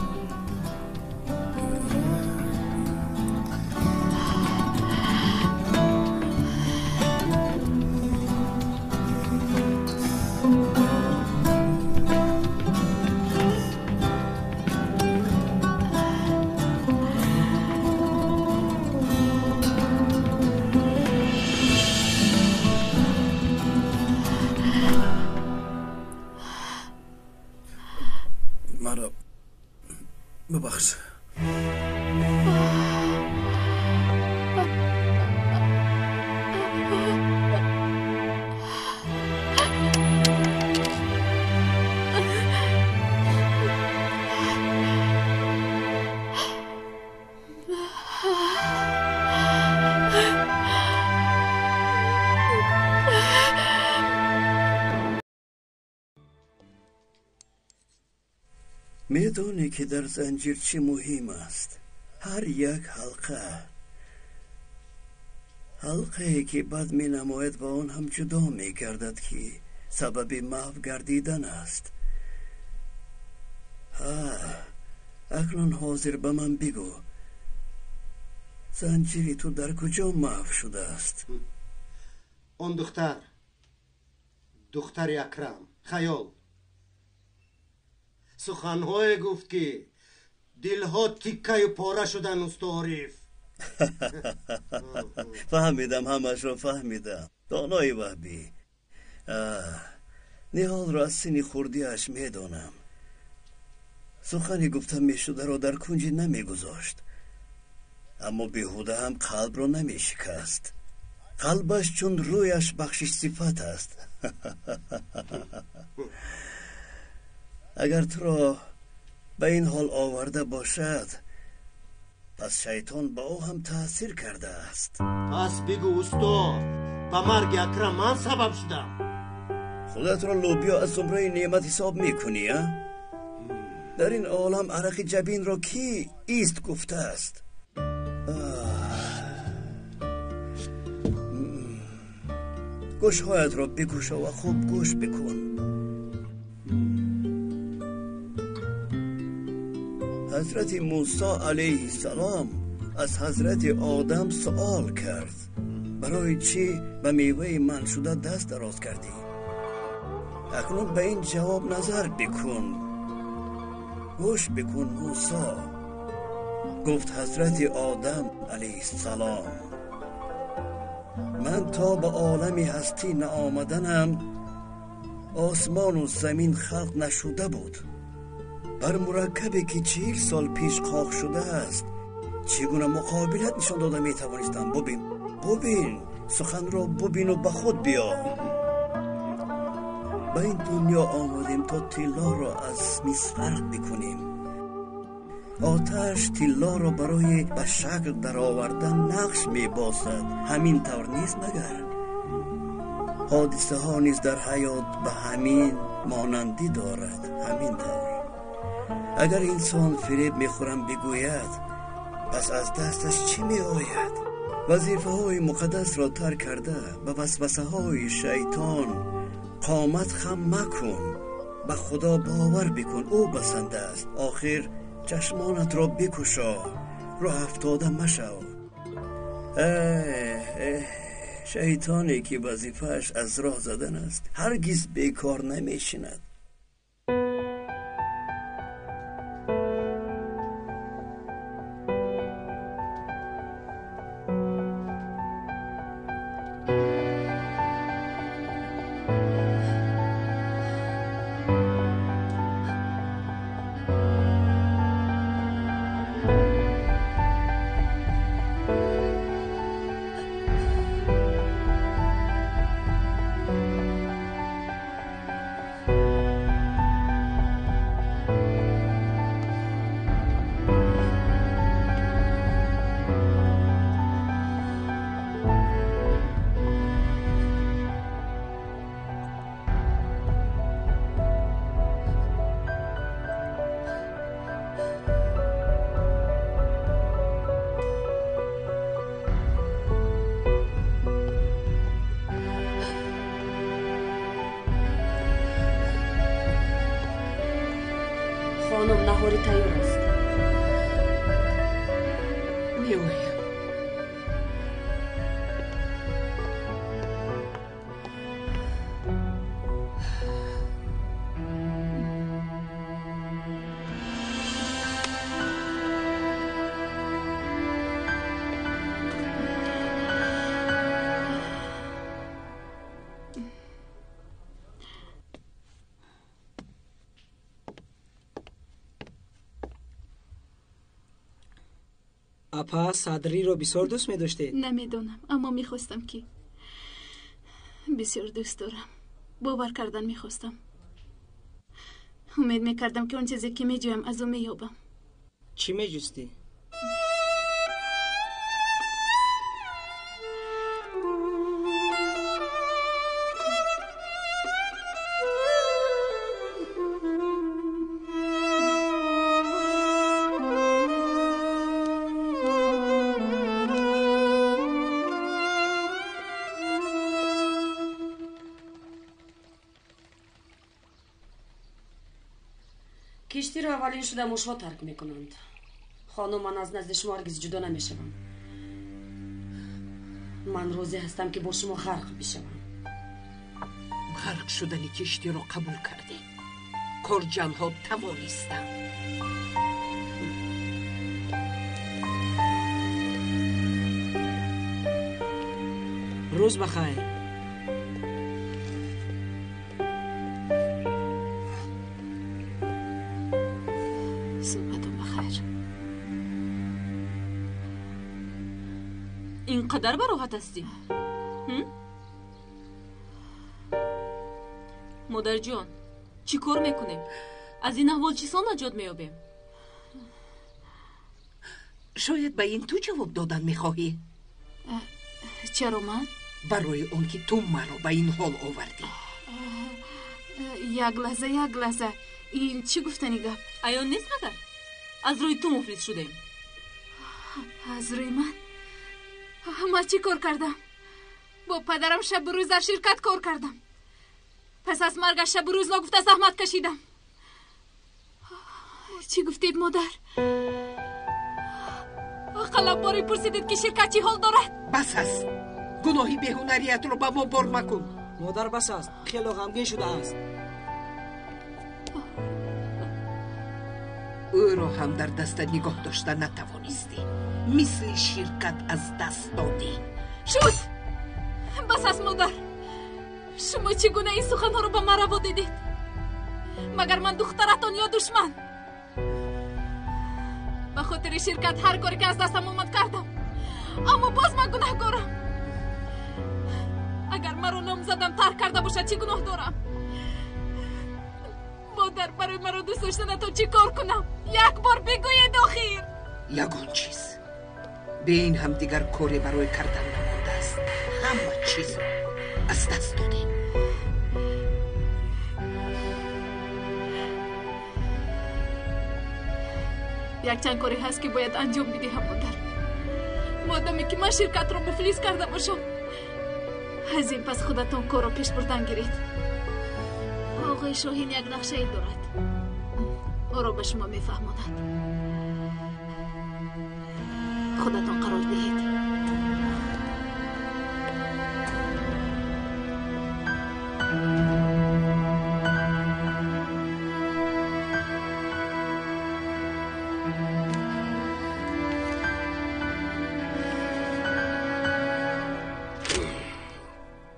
Бубахш. Медонӣ, ки дар занҷир чӣ муҳим аст? Ҳар як ҳалқа. Ҳалқае ки бад менамояд ва он ҳам ҷудо мегардад, ки сабаби маҳв гардидан аст. Акнун ҳозир ба ман бигӯ, занҷири ту дар куҷо маҳв шудааст? Он духтар, духтари Акрам, хаёл. Суханҳое гуфт, ки дилҳо тиккаю пора шуданд, усто Ориф. Фаҳмидам, ҳамашро фаҳмидам. Донои Ваҳбӣ, Ниҳолро аз синни хурдиаш медонам. Сухани гуфта мешударо дар кунҷи намегузошт, аммо беҳуда ҳам қалбро намешикаст. Қалбаш чун рӯяш бахшишсифат аст. Агар туро ба ин ҳол оварда бошад, пас шайтон ба ӯ ҳам таъсир кардааст. Пас бигӯ усто, ба марги Акрам ман сабаб шудам. Худатро лӯбиё аз зумраи неъмат ҳисоб мекунӣ, а? Дар ин олам арақи ҷабинро кӣ ист гуфтааст? Гӯшҳоятро бикушо ва хуб гӯш бикун. Ҳазрати Мусо алайҳиссалом аз ҳазрати Одам суол кард: барои чӣ ба меваи манъшуда даст дароз кардӣ? Акнун ба ин ҷавоб назар бикун. Гӯш бикун Мусо. Гуфт ҳазрати Одам алайҳиссалом: ман то ба олами ҳастӣ наомаданам осмону замин халқ нашуда буд. Бар мураккабе ки 40 сол пеш қоқ шудааст чӣ гуна муқобилат нишон дода метавонистам? Бубин, бубин, суханро бубину ба худ биё. Ба ин дунё омадем то тиллоро аз мис фарқ бикунем. Оташ тиллоро барои ба шакл даровардан нақш мебозад. Ҳамин тавр нест магар? Ҳодисаҳо низ дар ҳаёт ба ҳамин монандӣ дорад. Ҳамин тавр агар инсон фиреб мехӯрам бигӯяд, пас аз дасташ чӣ меояд? Вазифаҳои муқаддасро тарк карда ба васвасаҳои шайтон қомат хам макун. Ба Худо бовар бикун, ӯ басанда аст. Охир чашмонатро бикушо, роҳ афтода машав. Шайтоне ки вазифааш аз роҳ задан аст, ҳаргиз бекор намешинад. Хонум, наҳорӣ тайёр аст. Меоям. Апа, Садриро бисёр дӯст медоштед? Намедонам, аммо мехостам ки бисёр дӯст дорам. Бовар кардан мехостам. Умед мекардам ки он чизе ки меҷӯям аз ӯ меёбам. Чӣ меҷустӣ? Аввалин шуда мушҳо тарк мекунанд. Хонум, ман аз назди шумо ҳаргиз ҷудо намешавам. Ман розӣ ҳастам, ки бо шумо ғарқ бишавам. Ғарқ шудани киштиро қабул кардем. Корҷанҳо тавонистанд. Рӯз ба хайр. Субҳатон ба хайр. Ин қадар бароҳат ҳастӣ? Модарҷон, чӣ кор мекунем? Аз ин аҳвол чӣ сон наҷот меёбем? Шояд ба ин ту ҷавоб додан мехоҳӣ? Чаро ман? Барои он ки ту маро ба ин ҳол овардӣ. Як лаҳза, як лаҳза. Ин чӣ гуфтани гап? Аён нест магар? Аз рӯи ту муфлис шудем. Аз рӯи ман? Ман чӣ кор кардам? Бо падарам шабу рӯз дар ширкат кор кардам. Пас аз маргаш шабу рӯз ногуфта заҳмат кашидам. Чӣ гуфтед, модар? Ақаллан боре пурсидед, ки ширкат чӣ ҳол дорад? Бас аст. Гуноҳи беҳунариятро ба мо бор макун. Модар, бас аст. Хело ғамгин шудааст. Ӯро ҳам дар даста нигоҳ дошта натавонистӣ. Мисли ширкат аз даст додӣ. Шуд! Бас аст, модар. Шумо чӣ гуна ин суханҳоро ба ман раво дидед? Магар ман духтаратон ё душман? Ба хотири ширкат ҳар коре ки аз дастам омад кардам, аммо боз ман гунаҳкорам. Агар маро номзадам тарк карда бошад, чӣ гуноҳ дорам? Модар, барои маро дӯст доштанатон чӣ кор кунам? Як бор бигӯед охир. Ягон чиз. Бе ин ҳам дигар коре барои кардан намондааст. Ҳама чизро аз даст додем. Якчанд коре ҳаст, ки бояд анҷом бидиҳам, модар. Модоме ки ман ширкатро муфлис карда бошам, аз ин пас худатон корро пеш бурдан гиред. Оғои Шоҳин як нақшае дорад. Ӯро ба шумо мефаҳмонад. Худатон қарор диҳед.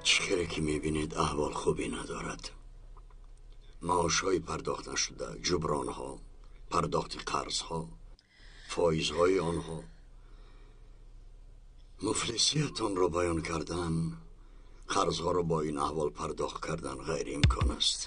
Чӣ ки мебинед, аҳвол хубе надорад. Маошҳои пардохт нашуда, ҷубронҳо, пардохти қарзҳо, фоизҳои онҳо. Муфлисиятонро баён кардан, қарзҳоро бо ин аҳвол пардохт кардан ғайриимкон аст.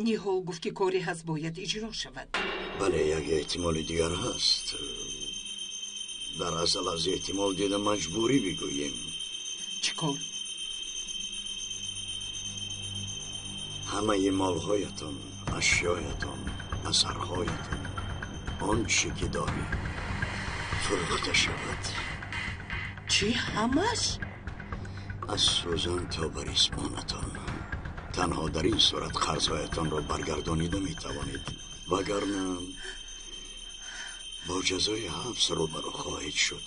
Ниҳол гуфт, ки коре ҳаст, бояд иҷро шавад. Бале, як эҳтимоли дигар ҳаст. Дар асл аз эҳтимол дида маҷбурӣ бигӯем. Чӣ кор? Ҳамаи молҳоятон, ашёятон, асарҳоятон, он чӣ ки дорӣ, фурӯхта шавад. Чӣ, ҳамаш? Аз сӯзан то ба рисмонатон. Танҳо дар ин сурат қарзҳоятонро баргардонида метавонед, вагарна бо ҷазои ҳабс рӯбарӯ хоҳед шуд.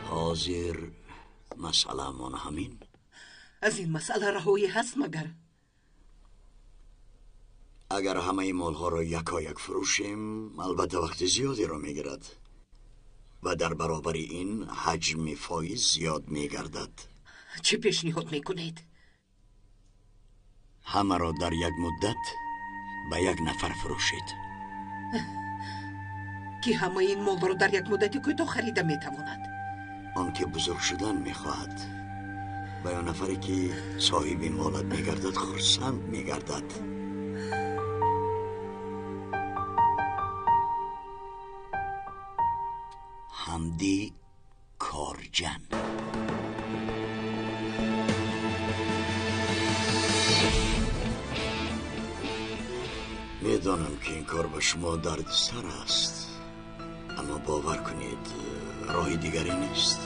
Ҳозир масъалаамон ҳамин. Аз ин масъала раҳоӣ ҳаст магар? Агар ҳамаи молҳоро якояк фурӯшем, албатта вақти зиёдеро мегирад ва дар баробари ин ҳаҷми фоиз зиёд мегардад. Чӣ пешниҳод мекунед? Ҳамаро дар як муддат ба як нафар фурӯшед. Ки ҳамаи ин молро дар як муддати кӯтоҳ харида метавонад? Он ки бузург шудан мехоҳад ва ё нафаре ки соҳиби молат мегардад, хурсанд мегардад. Марди корҷан. Медонам ки ин кор ба шумо дарди сар аст, аммо бовар кунед, роҳи дигаре нест.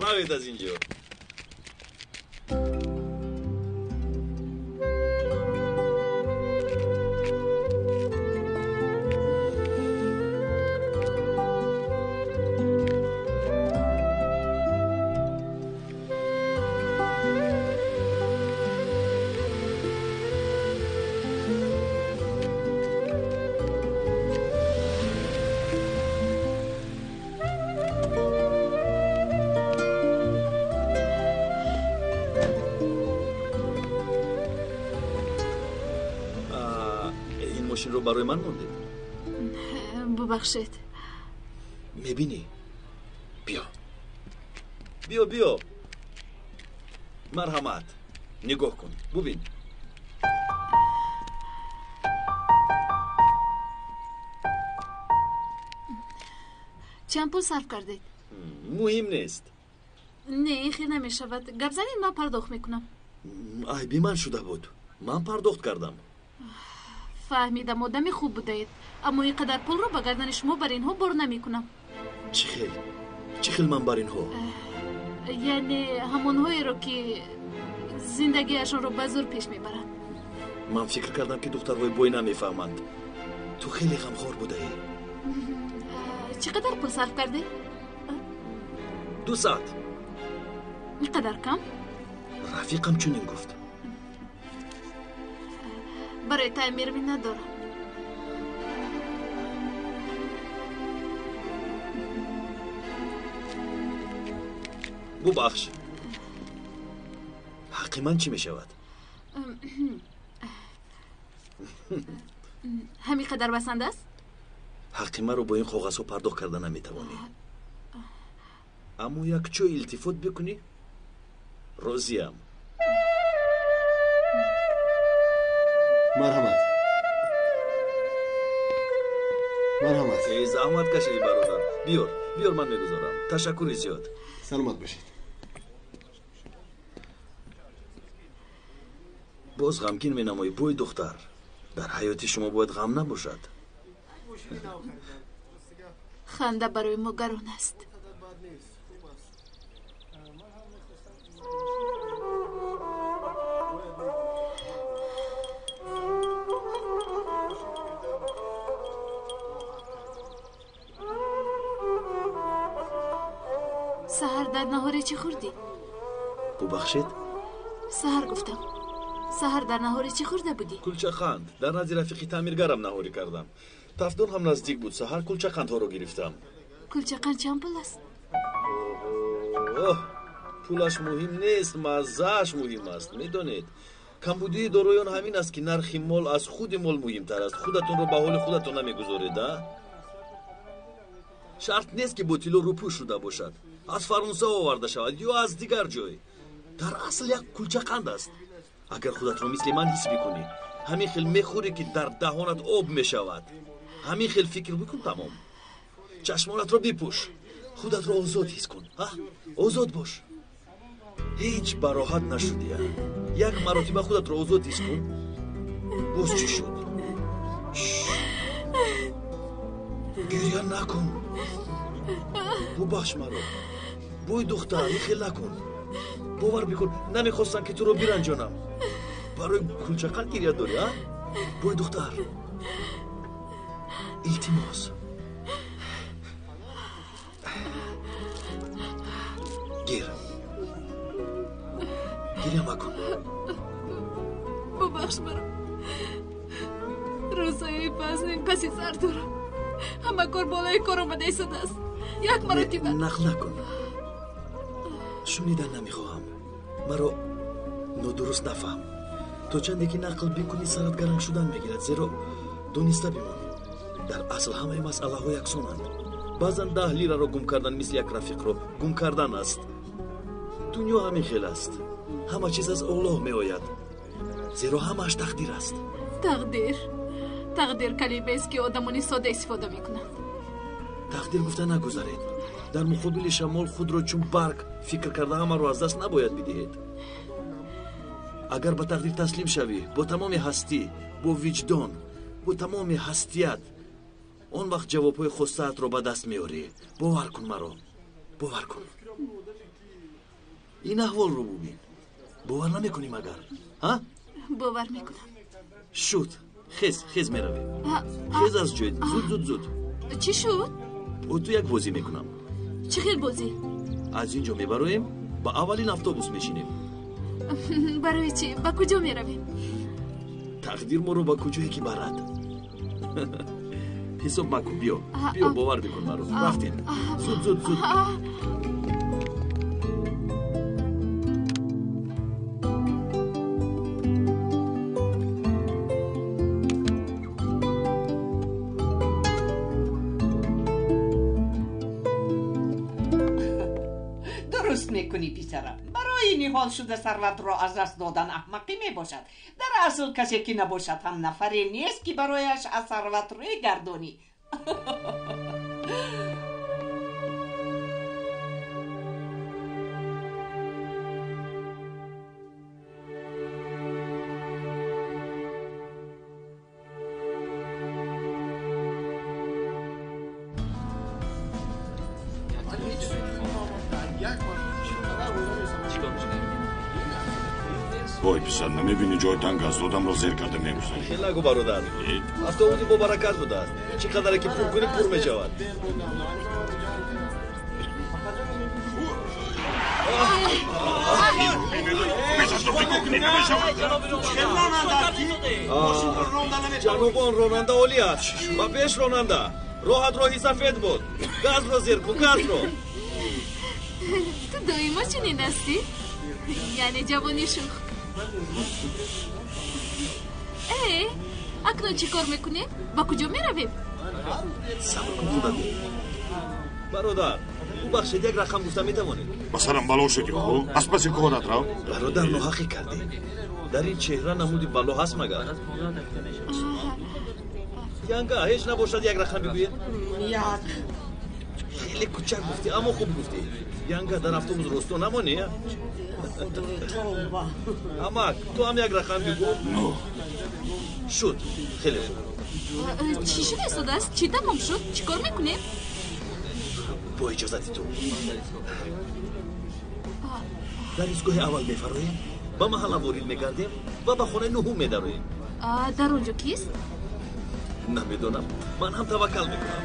Равед аз ин ҷо. Мошинро барои ман мондед? Бубахшед. Мебинӣ? Биё, биё, биё. Марҳамат, нигоҳ кун, бубин. Чанд пул сарф кардед? Муҳим нест. Не, ин хел намешавад. Гап занед, ман пардохт мекунам. Айби ман шуда буд. Ман пардохт кардам. Фаҳмидам, одами хуб будаед, аммо ин қадар пулро ба гардани шумо бар инҳо бор намекунам. Чӣ хел? Чӣ хел ман бар инҳо? Яъне ҳамонҳоеро, ки зиндагиашонро ба зӯр пеш мебаранд. Ман фикр кардам, ки духтарҳои бой намефаҳманд. Ту хеле ғамхор будаӣ. Чӣ қадар пул сарф кардед? 200. Ин қадар кам? Рафиқам чунин гуфт. Барои таъмир миннатдорам. Бубахш, ҳаққи ман чӣ мешавад? Ҳамин қадар басанда аст? Ҳаққи маро бо ин коғазҳо пардохт карда наметавонӣ, аммо як чой илтифот бикунӣ, розиям. Марҳамат, марҳамат. Эй, заҳмат кашидӣ, бародар. Биёр, биёр, ман мегузорам. Ташаккури зиёд. Саломат бошед. Боз ғамгин менамоӣ, бой духтар. Дар ҳаёти шумо бояд ғам набошад. Ханда барои мо гарон аст. Саҳар дар наҳоре чӣ хӯрдӣ? Бубахшед? Саҳар гуфтам. Саҳар дар наҳоре чӣ хӯрда будӣ? Кулчақанд. Дар назди рафиқи таъмиргарам наҳорӣ кардам. Тафдон ҳам наздик буд. Саҳар кулчақандҳоро гирифтам. Кулчақанд чанд пул аст? Оҳ, пулаш муҳим нест, маззааш муҳим аст. Медонед, камбудии дороён ҳамин аст, ки нархи мол аз худи мол муҳимтар аст. Худатонро ба ҳоли худатон намегузоред, а? Шарт нест, ки бо тилло рӯпӯш шуда бошад, аз Фаронса оварда шавад ё аз дигар ҷой. Дар асл як кулчақанд аст. Агар худатро мисли ман ҳис бикунӣ, ҳамин хел мехӯрӣ, ки дар даҳонат об мешавад. Ҳамин хел фикр бикун, тамом. Чашмонатро бипӯш, худатро озод ҳис кун. Озод бош. Ҳеҷ бароҳат нашудия. Як маротиба худатро озод ҳис кун. Боз чӣ шуд? Гиря накун. Бубахш маро. Бой духтар, ин хел накун. Бовар бикун, намехостам, ки туро биранҷонам. Барои кулчақанд гиря дорӣ, а? Бой духтар, илтимос. Гир, гиря макун. Бубахш маро. Рӯзҳои вазнин паси сар дорам. Ҳама кор болои кор омада истодааст. Як маротиба нақл накун. Шунидан намехоҳам. Маро нодуруст нафаҳм. То чанде ки нақл бикунӣ, сарат гаранг шудан мегирад, зеро дониста бимон, дар асл ҳамаи масъалаҳо яксонанд. Баъзан 10 лираро гум кардан мисли як рафиқро гум кардан аст. Дунё ҳамин хел аст. Ҳама чиз аз Аллоҳ меояд, зеро ҳамааш тақдир аст. Тақдир. Тақдир калимаест, ки одамони сода истифода мекунанд. Тақдир гуфта нагузаред. Дар муқобили шамол худро чун барг фикр карда ҳамаро аз даст набояд бидиҳед. Агар ба тақдир таслим шавӣ, бо тамоми ҳастӣ, бо виҷдон, бо тамоми ҳастият, он вақт ҷавобҳои хостаатро ба даст меорӣ. Бовар кун маро, бовар кун. Ин аҳволро бубин. Бовар намекунӣ магар? Ҳа? Бовар мекунам. Шуд. Хез, хез меравем. Хез аз ҷойт. Зуд, зуд, зуд. Чӣ шуд? Бо ту як бозӣ мекунам. Чӣ хел бозӣ? Аз ин ҷо мебароем, ба аввалин автобус мешинем. Барои чӣ? Ба куҷо меравем? Тақдир моро ба куҷое ки барад. Ҳисоб макун, биё. Биё, бовар бикун маро. Рафтем. Зуд, зуд, зуд. Дуруст мекунӣ, писарам. Барои ниҳол шуда сарватро аз даст додан аҳмақӣ мебошад. Дар асл касе ки набошад ҳам нафаре нест, ки барояш аз сарват рӯй гардонӣ. Вой писар, намебинӣ ҷои танг аст, одамро зер карда мегузарӣ. Хел нагӯ бародар, автобуси бобаракат будааст. Чӣ қадаре ки пур кунӣ пур мешавад. Ҷанобон, ронанда олӣ аст ва пеш ронанда. Роҳат роҳи сафед буд. Газро зер кун, газро. Ту доимо чунин ҳастӣ? Яъне ҷавони шух. Э, акнун чӣ кор мекунем? Ба куҷо меравем? Сабр кун, худат. Бародар, бубахшед, як рақам гуфта метавонед? Ба сарам бало шудӣ, хӯ? Аз паси корат рав. Бародар, ноҳақӣ кардӣ. Дар ин чеҳра намуди бало ҳаст магар? Янга, ҳеҷ набошад як рақам бигӯед? Як. Хеле кучак гуфтӣ, аммо хуб гуфтӣ. Янга, дар автобус росто намонӣ? Тавба. Амак, ту ҳам як рақам бигӯ. Шуд, хеле хуб. Чӣ шуда истодааст? Чӣ тамом шуд? Чӣ кор мекунем? Бо иҷозати ту. Дар истгоҳи аввал мефароем, ба маҳалла ворид мегардем ва ба хонаи нуҳум медароем. Дар он ҷо кист? Намедонам. Ман ҳам таваккал мекунам.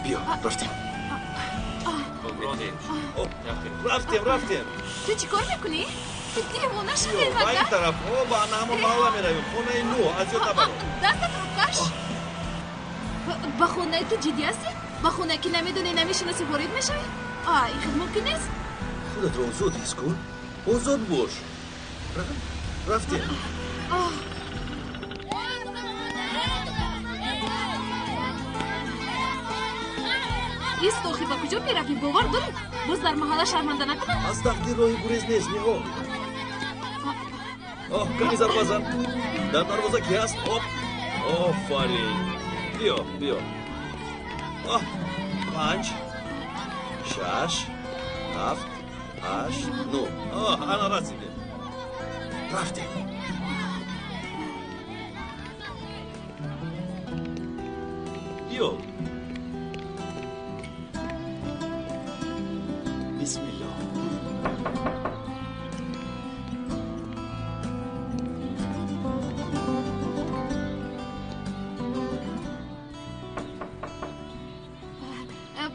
Биё, рафтем. Рафтем, рафтем. Ту чӣ кор мекунӣ? Ту девона шудӣ Ба ин магар? тараф, ба ана ҳамон маҳалла меравем. Хонаи нӯ, аз ёд набаро. Дастатро каш. Ба хонаи ту ҷиддӣ ҳастӣ? Ба хонае ки намедонӣ, намешиносӣ ворид мешавӣ? Ин хел мумкин нест. Худатро озод ҳис кун. Озод бош. Рафтем. Ист, охи, ба куҷо меравӣ? Бовар дорӣ? Боз дар маҳалла шарманда накунам? Аз тақдир роҳи гурез нест, ниҳол. Оҳ, кани зарба зан. Дар дарвоза ки ҳаст? Оп, офарин. Биё, биё. Оҳ, 5, 6, 7, 8, 9. Оҳ, ана расидем. Рафтем. Биё. Бисмиллоҳ.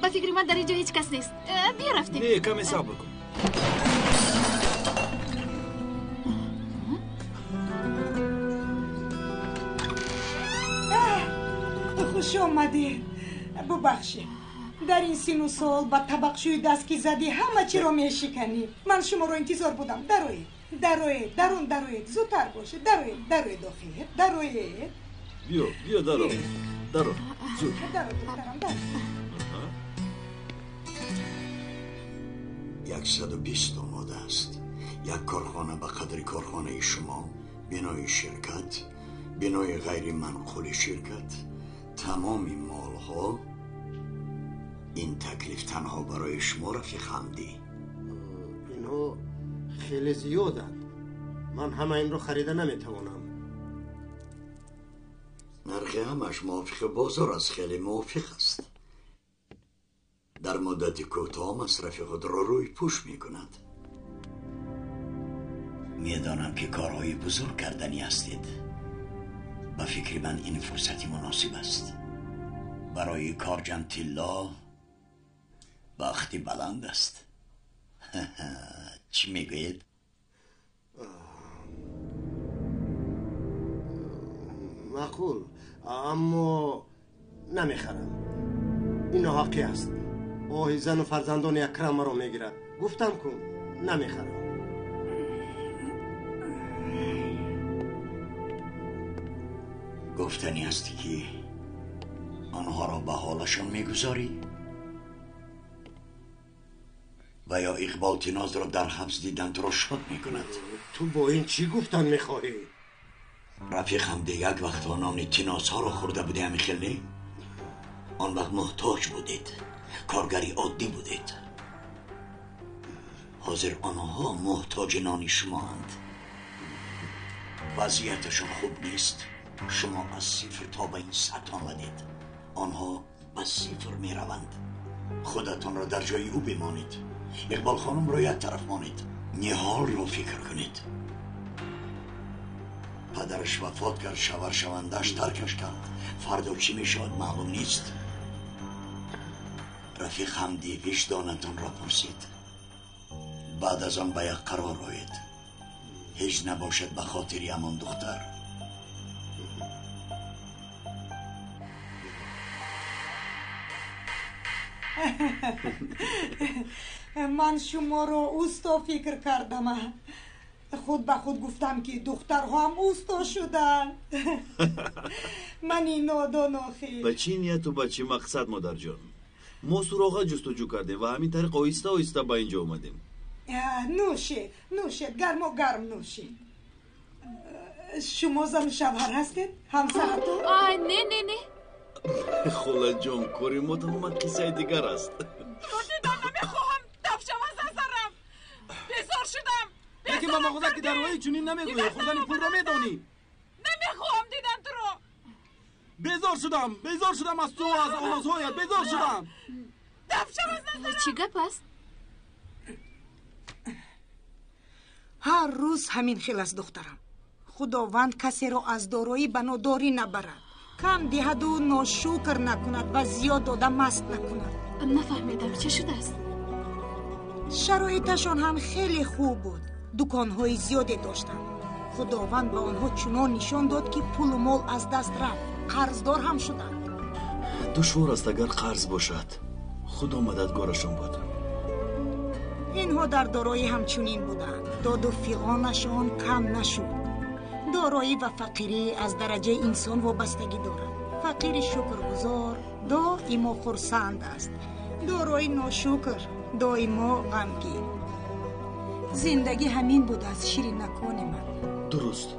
Ба фикри ман дар ин ҷо ҳеҷ кас нест. Биё рафтем. Не, каме сабр кун. Хуш омадед. Бубахшед. Дар ин сину сол ба табақшӯи даст ки задӣ ҳама чиро мешиканӣ. Ман шуморо интизор будам. Дароед, дароед, дарун дароед, зудтар бошед, дароед, дароед, охир, дароед. Биё, биё, даро. Даро, зуд. Даро, духтарам, даро. 120 омода аст. Як корхона ба қадри корхонаи шумо, бинои ширкат, бинои ғайриманқули ширкат, тамоми молҳо. Ин таклиф танҳо барои шумо, рафиқ Ҳамдӣ. Инҳо хеле зиёданд. Ман ҳама инро харида наметавонам. Нархи ҳамаш мувофиқи бозор аст, хеле мувофиқ аст. Дар муддати кӯтоҳ масрафи худро рӯйпӯш мекунад. Медонам ки корҳои бузург карданӣ ҳастед. Ба фикри ман ин фурсати муносиб аст. Барои корҷан тилло бахти баланд аст. Чӣ мегӯед? Маъқул, аммо намехарам. Ин ноҳақӣ аст. Оҳи зану фарзандони Акрам маро мегирад. Гуфтам кун, намехарам. Гуфтанӣ аст ки онҳоро ба ҳолашон мегузорӣ ва ё Иқбол Тинозро дар ҳабс дидан туро шод мекунад? Ту бо ин чӣ гуфтан мехоҳӣ? Рафиқ Ҳамдӣ, як вақтҳо нони тинозҳоро хӯрда будӣ, ҳамин хел не? Он вақт муҳтоҷ будед, коргари оддӣ будед. Ҳозир онҳо муҳтоҷи нони шумоанд. Вазъияташон хуб нест. Шумо аз сифр то ба ин сатҳ омадед. Онҳо ба сифр мераванд. Худатонро дар ҷои ӯ бимонед. Иқбол хонумро як тараф монед. Ниҳолро фикр кунед. Падараш вафот кард, шавҳаршавандааш таркаш кард. Фардо чӣ мешавад маълум нест. Рафиқ Ҳамдӣ, виҷдонатонро пурсид. Баъд аз он ба як қарор оед. Ҳеҷ набошад ба хотири ҳамон духтар. Ман шуморо усто фикр кардам. Худ ба худ гуфтам ки духтарҳоам усто шуданд. Мани нодон охир. Ба чӣ нияту ба чӣ мақсад, модарҷон? Мо суроға ҷустуҷӯ кардем ва ҳамин тариқ оҳиста оҳиста ба инҷо омадем. Нӯшед, нӯшед, гармо гарм нӯшед. Шумо зану шавҳар ҳастед? Ҳамсаратон? Ай, не, не, не. Холаҷон, кори мо тамоман қиссаи дигар аст. Туро дидан намехоҳам, дафшав аз назарам. Безор шудам. Лекин ба мағоза ки дароӣ чунин намегӯӣ, хӯрдани пулро медонӣ. Намехоҳам дидан туро. Безор шудам, безор шудам аз ту, аз овозҳоят, безор шудам. Дафшав аз назарам. Чӣ гап аст? Ҳар рӯз ҳамин хел аст, духтарам. Худованд касеро аз дороӣ ба нодорӣ набарад. Кам диҳаду ношукр накунад ва зиёд дода маст накунад. Нафаҳмидам, чӣ шудааст? Шароиташон ҳам хеле хуб буд. Дуконҳои зиёде доштанд. Худованд ба онҳо чунон нишон дод, ки пулу мол аз даст рафт. Қарздор ҳам шуданд. Душвор аст агар қарз бошад. Худо мададгорашон буд. Инҳо дар дороӣ ҳамчунин буданд. Доду фиғонашон кам нашуд. Дороӣ ва фақирӣ аз дараҷаи инсон вобастагӣ дорад. Фақири шукргузор доимо хурсанд аст. Дорои ношукр доимо ғамгин. Зиндагӣ ҳамин будааст, ширинакони ман. Дуруст.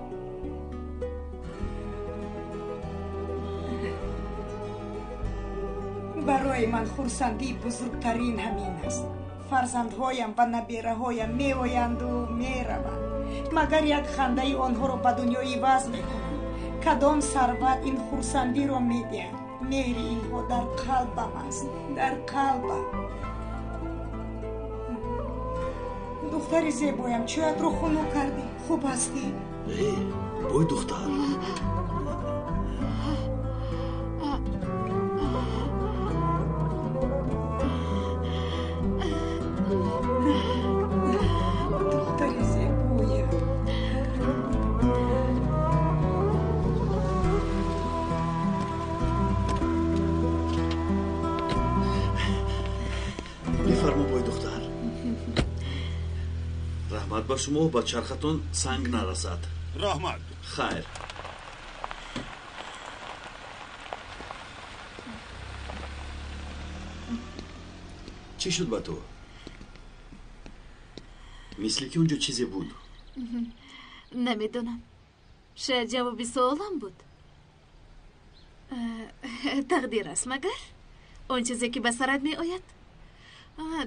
Барои ман хурсандии бузургтарин ҳамин аст. Фарзандҳоям ва набераҳоям меоянду мераванд. Магар як хандаи онҳоро ба дунё иваз мекунам. Кадом сарват ин хурсандиро медиҳад? Меҳри инҳо дар қалбам аст, дар қалбам. Духтари зебоям, чӯятро хунук кардӣ. Хуб ҳастӣ? Э, бой духтар. Духтари зебоям. Бифармо, бой духтар. Раҳмат ба шумо, ба чархатон санг нарасад. Раҳмат. Хайр. Чӣ шуд ба ту? Мисли ки он ҷо чизе буд. Намедонам, шояд ҷавоби суолам буд. Тақдир аст магар он чизе ки ба сарат меояд?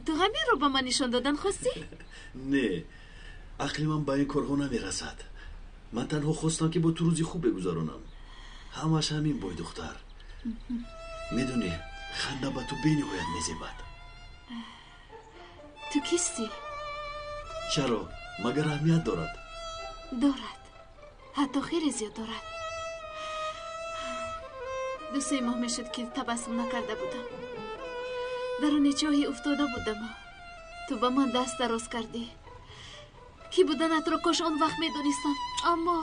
Ту ҳаминро ба ман нишон додан хостӣ? Не, ақли ман ба ин корҳо намерасад. Ман танҳо хостам, ки бо ту рӯзи хуб бигузаронам. Ҳамаш ҳамин, бой духтар. Медонӣ, ханда ба ту бениҳоят мезебад. Ту кистӣ? Чаро, магар аҳамият дорад? Дорад, ҳатто хеле зиёд дорад. 2-3 моҳ мешуд, ки табассум накарда будам. Даруни чоҳе уфтода будаму ту ба ман даст дароз кардӣ. Кӣ буданатро кош он вақт медонистам, аммо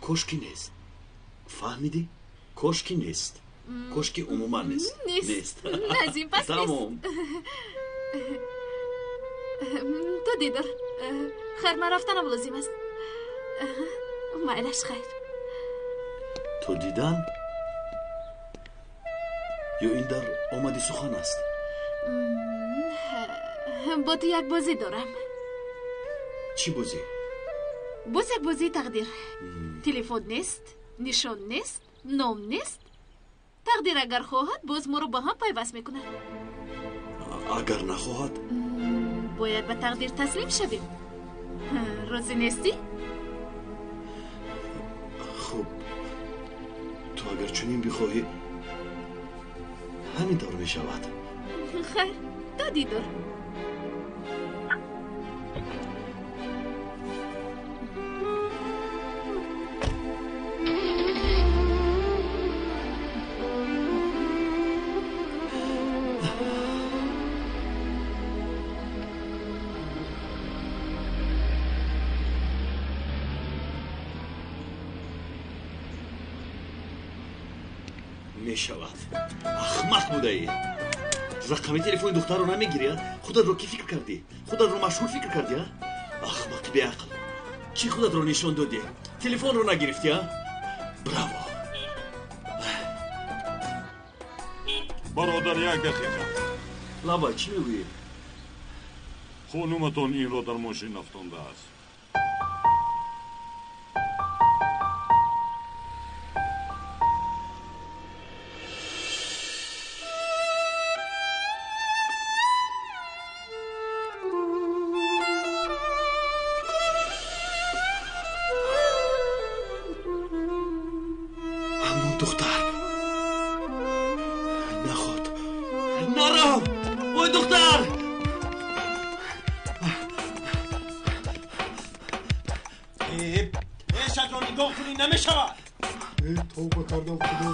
Кошки нест, фаҳмидӣ? Кошки нест, кошки умуман нест. Нест, аз ин пас нест. Тамом. То дидор. Хайр, ман рафтанам лозим аст. Майлаш, хайр. То дидан ё ин дар омади сухан аст? Бо ту як бозӣ дорам. Чӣ бозӣ? Боз як бозии тақдир. Телефон нест, нишон нест, ном нест. Тақдир агар хоҳад, боз моро ба ҳам пайваст мекунад. Агар нахоҳад? Бояд ба тақдир таслим шавем. Розӣ нестӣ? Хуб, ту агар чунин бихоҳӣ, ҳамин тавр мешавад. Хайр, то дидор. Мешавад. Ахмақ будаӣ. Рақами телефони духтарро намегирӣ? Худатро кӣ фикр кардӣ? Худатро машҳур фикр кардӣ? Ахмақи беақл, чӣ худатро нишон додӣ? Телефонро нагирифтӣ? Браво! Бародар, як дақиқа. Лаба, чӣ мегӯӣ? Хонуматон инро дар мошин афтондааст. Духтар, наход, нарав! Ой, духтар! Пешатро нигоҳ кунӣ, намешавад. Тавба кардам, худо.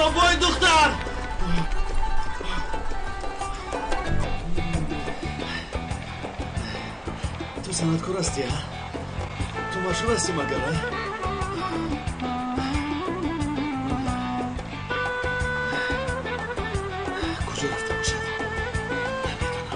маро, бой духтар. Ту санъаткор ҳастӣ, а? Ту машҳур ҳастӣ магар, а? Куҷо рафта бошад? Намедонам.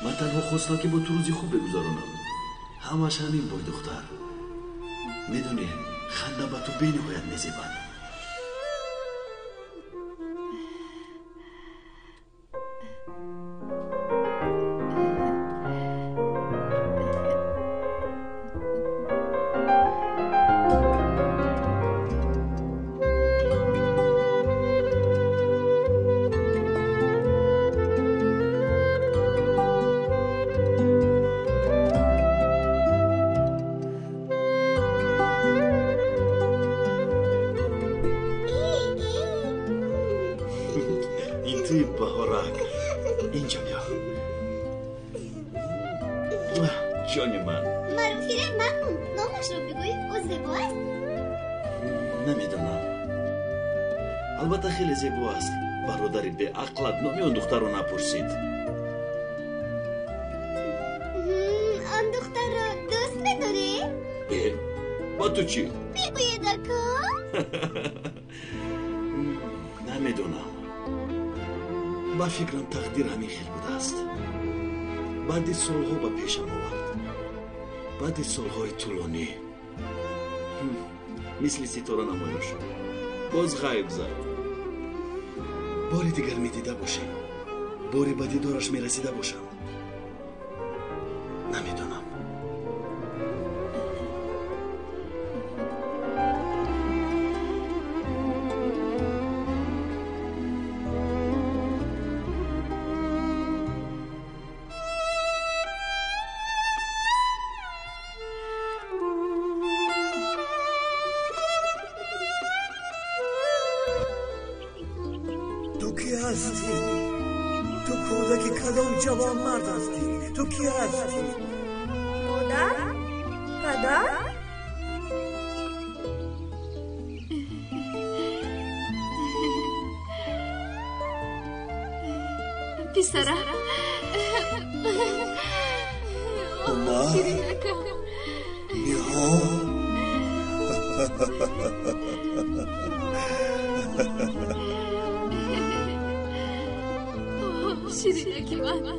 Ман танҳо хостам, ки бо ту рӯзи хуб бигузаронам. Ҳамаш ҳамин, бой духтар. Медонӣ, ханда ба ту бениҳоят мезебад. Ин туи, Баҳорак. Инҷа биё, ҷони ман. Маро фиреб макун, номашро бигӯй, ӯ зебо аст? Намедонам, албатта хеле зебо аст. Бародари беақлат номи он духтарро напурсид. Он духтарро дӯст медорӣ? Э, ба ту чӣ? Бигӯед, ака. Намедонам, ба фикрам, тақдир ҳамин хел будааст. Баъди солҳо ба пешам овард, баъди солҳои тӯлонӣ. Мисли ситора намоён шуд, боз ғайб зад. Бори дигар медида бошем, бори ба дидораш мерасида бошам, намедонам. Ту кӣ ҳастӣ? Ту кӯдаки кадом ҷавонмард ҳастӣ? Ту кӣ ҳастӣ? Модар? Падар? Писарам. Умар? Ширинакам. Ниҳол? Ширинаки ман.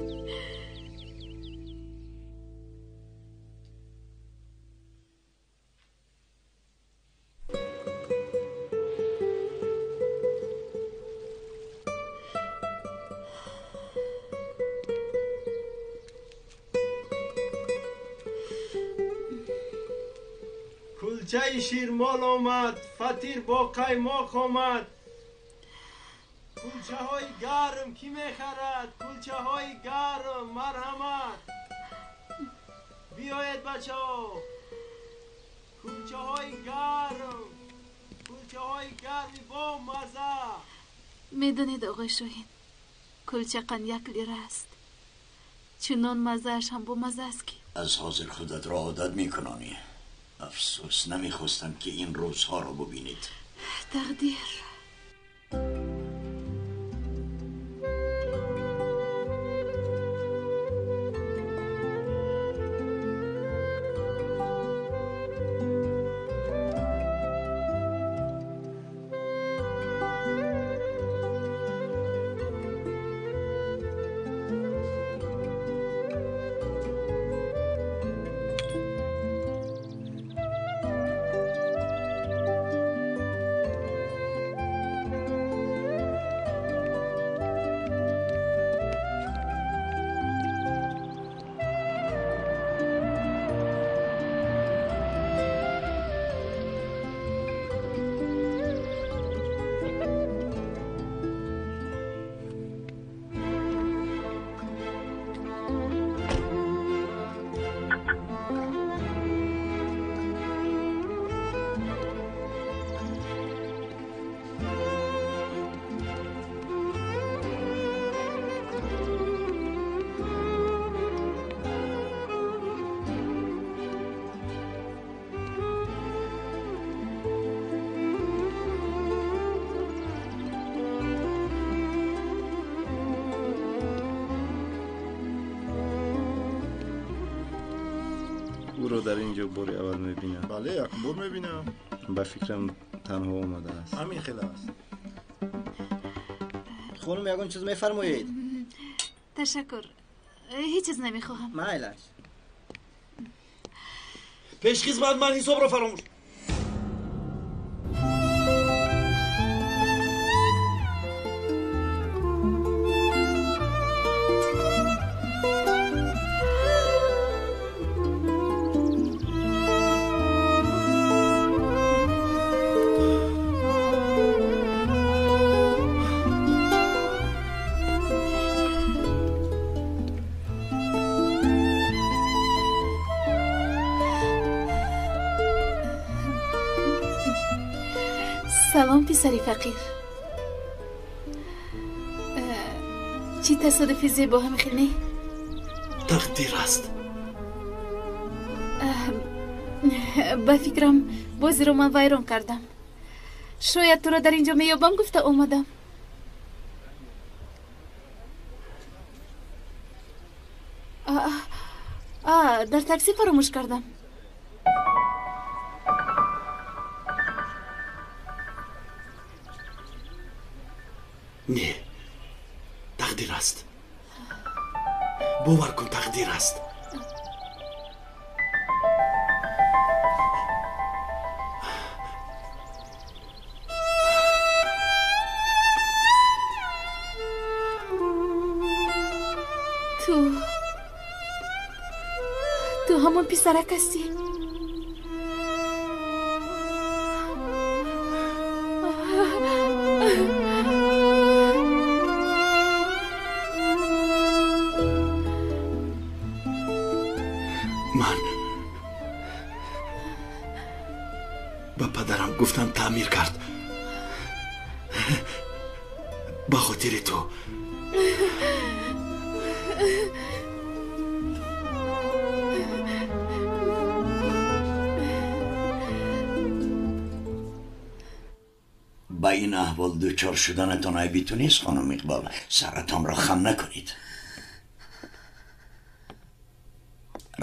Кулчаи ширмол омад, фатир бо қаймоқ омад. Кулчаҳои гарм кӣ мехарад? Кулчаҳои гарм, марҳамат. Биёед, бачаҳо. Кулчаҳои гарм, кулчаҳои гарми бо маза. Медонед, оғои Шоҳин, кулча қанд 1 лира аст. Чунон маззааш ҳам бомазза аст, ки Аз ҳозир худатро одат мекунонӣ. Афсӯс, намехостам, ки ин рӯзҳоро бубинед. Тақдир. ӯро дар ин ҷо бори аввал мебинам. Бале, якум бор мебинам. Ба фикрам танҳо омадааст. Ҳамин хел аст. Хонум, ягон чиз мефармоед? Ташаккур, ҳеҷ чиз намехоҳам. Майлаш. Пешхизмат, ман ҳисобро фаромӯш. Салом, писари фақир. Чӣ тасодуфи зебо, ҳамин хел не? Тақдир аст. Ба фикрам, бозиро ман вайрон кардам. Шояд туро дар ин ҷо меёбам гуфта омадам. Дар таксӣ фаромӯш кардам. Не, тақдир аст. Бовар кун, тақдир аст. Ту ҳамон писарак ҳастӣ. Ман ба падарам гуфтам, таъмир кард. Ба хотири ту. Ба ин аҳвол дучор шуданатон айби ту нест, хонум Иқбол. Саратонро хам накунед.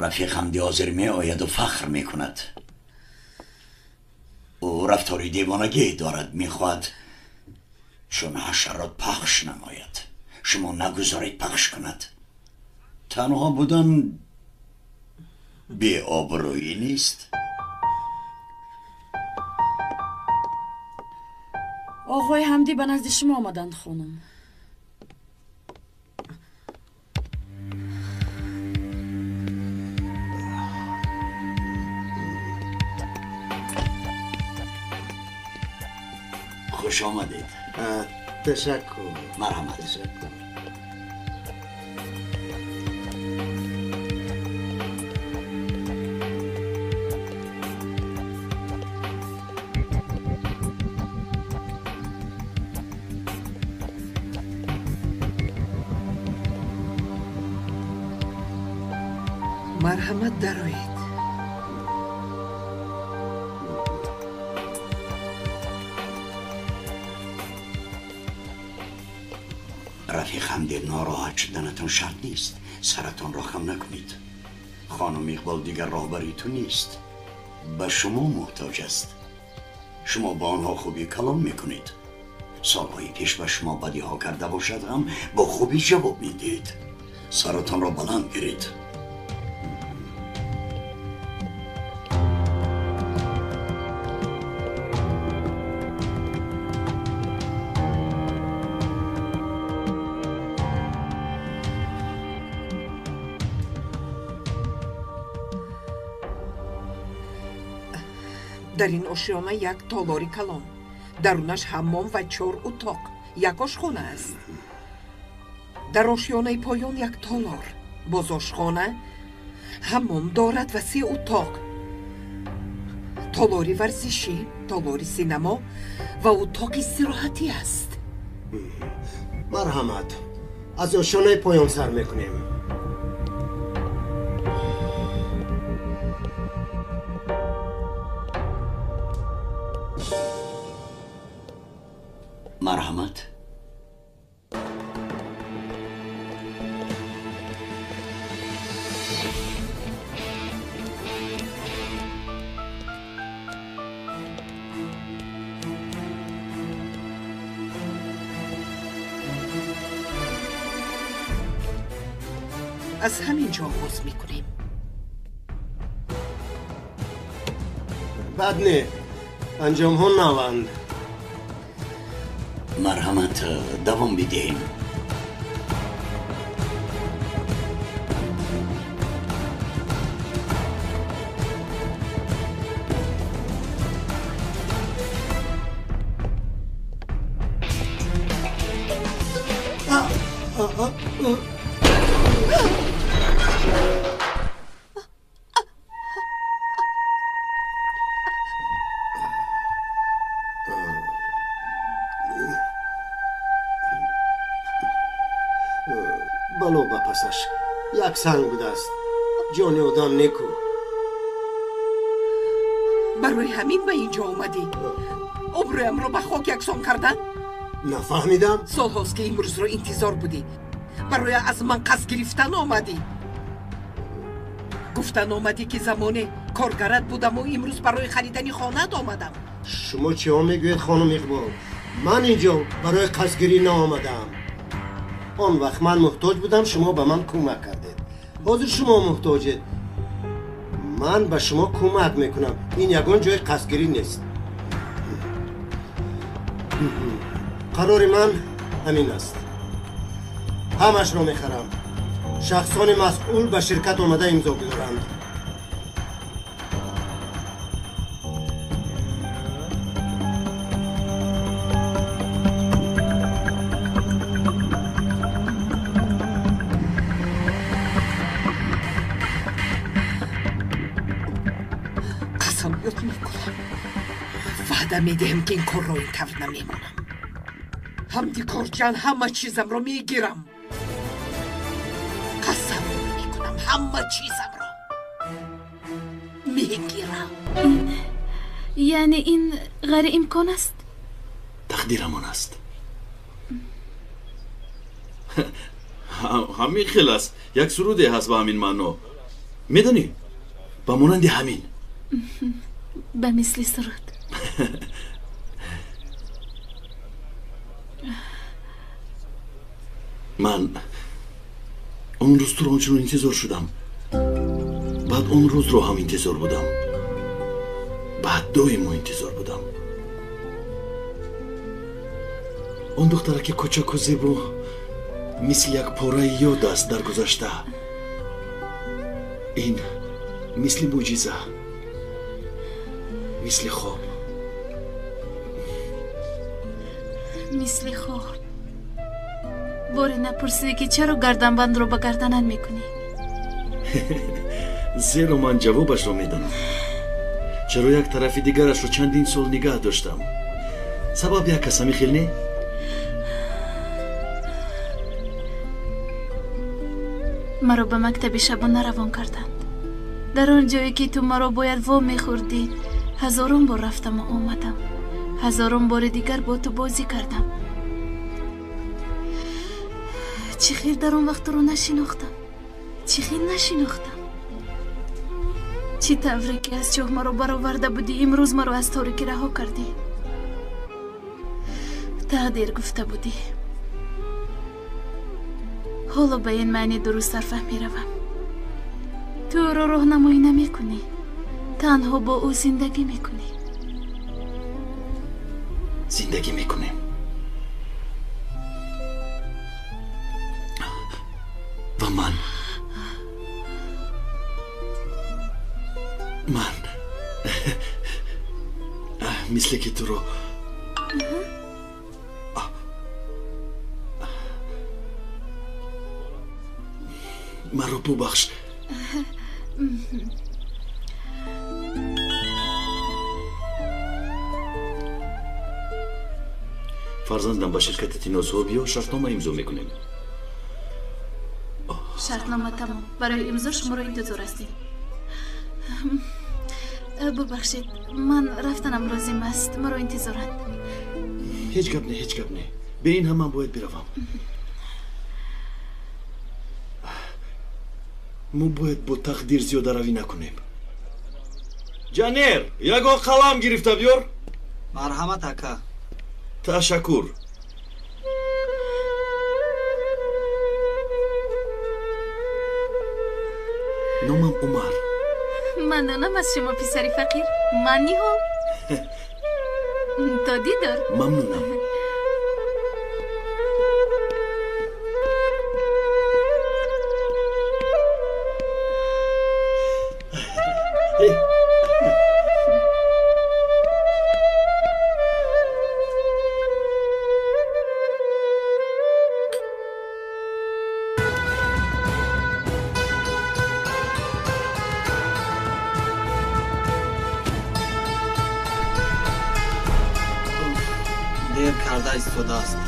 Рафиқ Ҳамди ҳозир меояду фахр мекунад. Ӯ рафтори девонагӣ дорад, мехоҳад чун ҳашарот пахш намояд. Шумо нагузоред пахш кунад. Танҳо будан беобрӯӣ нест. Оғои Ҳамдӣ ба назди шумо омаданд, хонум. Хуш омадед. Ташаккур. Марҳамат. Ташаккур. Марҳамат, дароед. Рафиқ Ҳамди, нороҳат шуданатон шарт нест. Саратонро хам накунед. Хонум Иқбол дигар роҳбари ту нест. Ба шумо муҳтоҷ аст. Шумо ба онҳо хубӣ калом мекунед. Солҳои пеш ба шумо бадиҳо карда бошад ҳам бо хубӣ ҷавоб медиҳед. Саратонро баланд гиред. Дар ин ошёна як толори калон, дарунаш ҳаммом ва чор утоқ, як ошхона аст. Дар ошёнаи поён як толор, боз ошхона, ҳаммом дорад ва се утоқ, толори варзишӣ, толори синамо ва утоқи истироҳатӣ аст. Марҳамат, аз ошёнаи поён сар мекунем. Марҳамат. Аз ҳамин ҷо оғоз мекунем. Бад не, анҷомҳо наванд. Марҳамат, давом бидиҳем. Бало ба пасаш як санг будааст. Ҷони одам неку. Барои ҳамин ба ин ҷо омадӣ? Обрӯямро ба хок яксон кардан? Нафаҳмидам. Солҳост ки имрӯзро интизор будӣ. Барои аз ман қасд гирифтан омадӣ. Гуфтан омадӣ ки замоне коргарат будаму имрӯз барои харидани хонаат омадам. Шумо чиҳо мегӯед, хонум Иқбол? Ман инҷо барои қасдгирӣ наомадаам. Он вақт ман муҳтоҷ будам, шумо ба ман кӯмак кардед. Ҳозир шумо муҳтоҷед, ман ба шумо кӯмак мекунам. Ин ягон ҷои қасдгирӣ нест. Қарори ман ҳамин аст. Ҳамашро мехарам. Шахсони масъул ба ширкат омада имзо гузоранд. Қасам ёд мекунам, ваъда медиҳам, ки ин корро ин тавр намемонам. Ҳамди корҷан ҳама чизамро мегирам. Қасам мекунам, ҳама чизамро мегирам. Яъне ин ғайриимкон аст? Тақдирамон аст. Ҳамин хел аст. Як суруде ҳаст ба ҳамин маъно. Медонӣ? Ба монанди ҳамин. Ба мисли суруд. Ман он рӯз туро ончунон интизор шудам. Баъд он рӯзро ҳам интизор будам. Баъд доимо интизор будам. Он духтараки кӯчаку зебо мисли як пораи ёд аст дар гузашта. Ин мисли мӯъҷиза, мисли хоб. Мисли хоб. Боре напурсидӣ, ки чаро гарданбандро ба гарданат мекунӣ? Зеро ман ҷавобашро медонам. Чаро як тарафи дигарашро чандин сол нигаҳ доштам? Сабаб як аст, ҳамин хел не? Маро ба мактаби шабона равон карданд. Дар он ҷое ки ту маро бояд во мехӯрдӣ, ҳазорон бор рафтаму омадам. Ҳазорон бори дигар бо ту бозӣ кардам. Чӣ хел дар он вақт туро нашинохтам? Чӣ хел нашинохтам? Чӣ тавре ки аз чоҳ маро бароварда будӣ, имрӯз маро аз торикӣ раҳо кардӣ. Тақдир гуфта будӣ. Ҳоло ба ин маъни дурусттар фаҳм меравам. Ту ӯро роҳнамоӣ намекунӣ, танҳо бо ӯ зиндагӣ мекунӣ. Зиндагӣ мекунем. Ва ман мисле ки туро маро бубахш. Фарзандам, ба ширкати тиносҳо биё, шартнома имзо мекунем. Шартнома тамом. Барои имзо шуморо интизор ҳастем. Бубахшед, ман рафтанам лозим аст, маро интизоранд. Ҳеҷ гап не, ҳеҷ гап не. Бе ин ҳам ман бояд биравам. Мо бояд бо тақдир зиёдаравӣ накунем. Ҷанер, ягон қалам гирифта биёр. Марҳамат, ака. Ташаккур. Номам Умар. Ман донам аз шумо, писари фақир. Ман Ниҳол. То дидор. Мамнунам. Дер карда истодааст.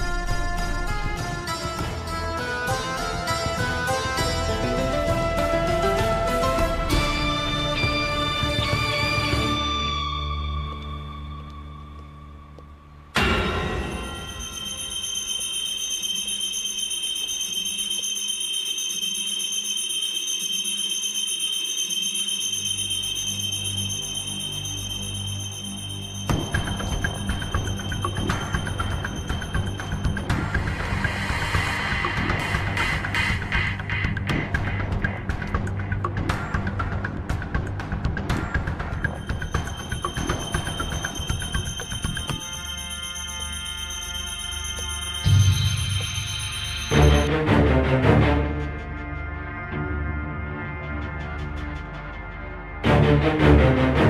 Thank you.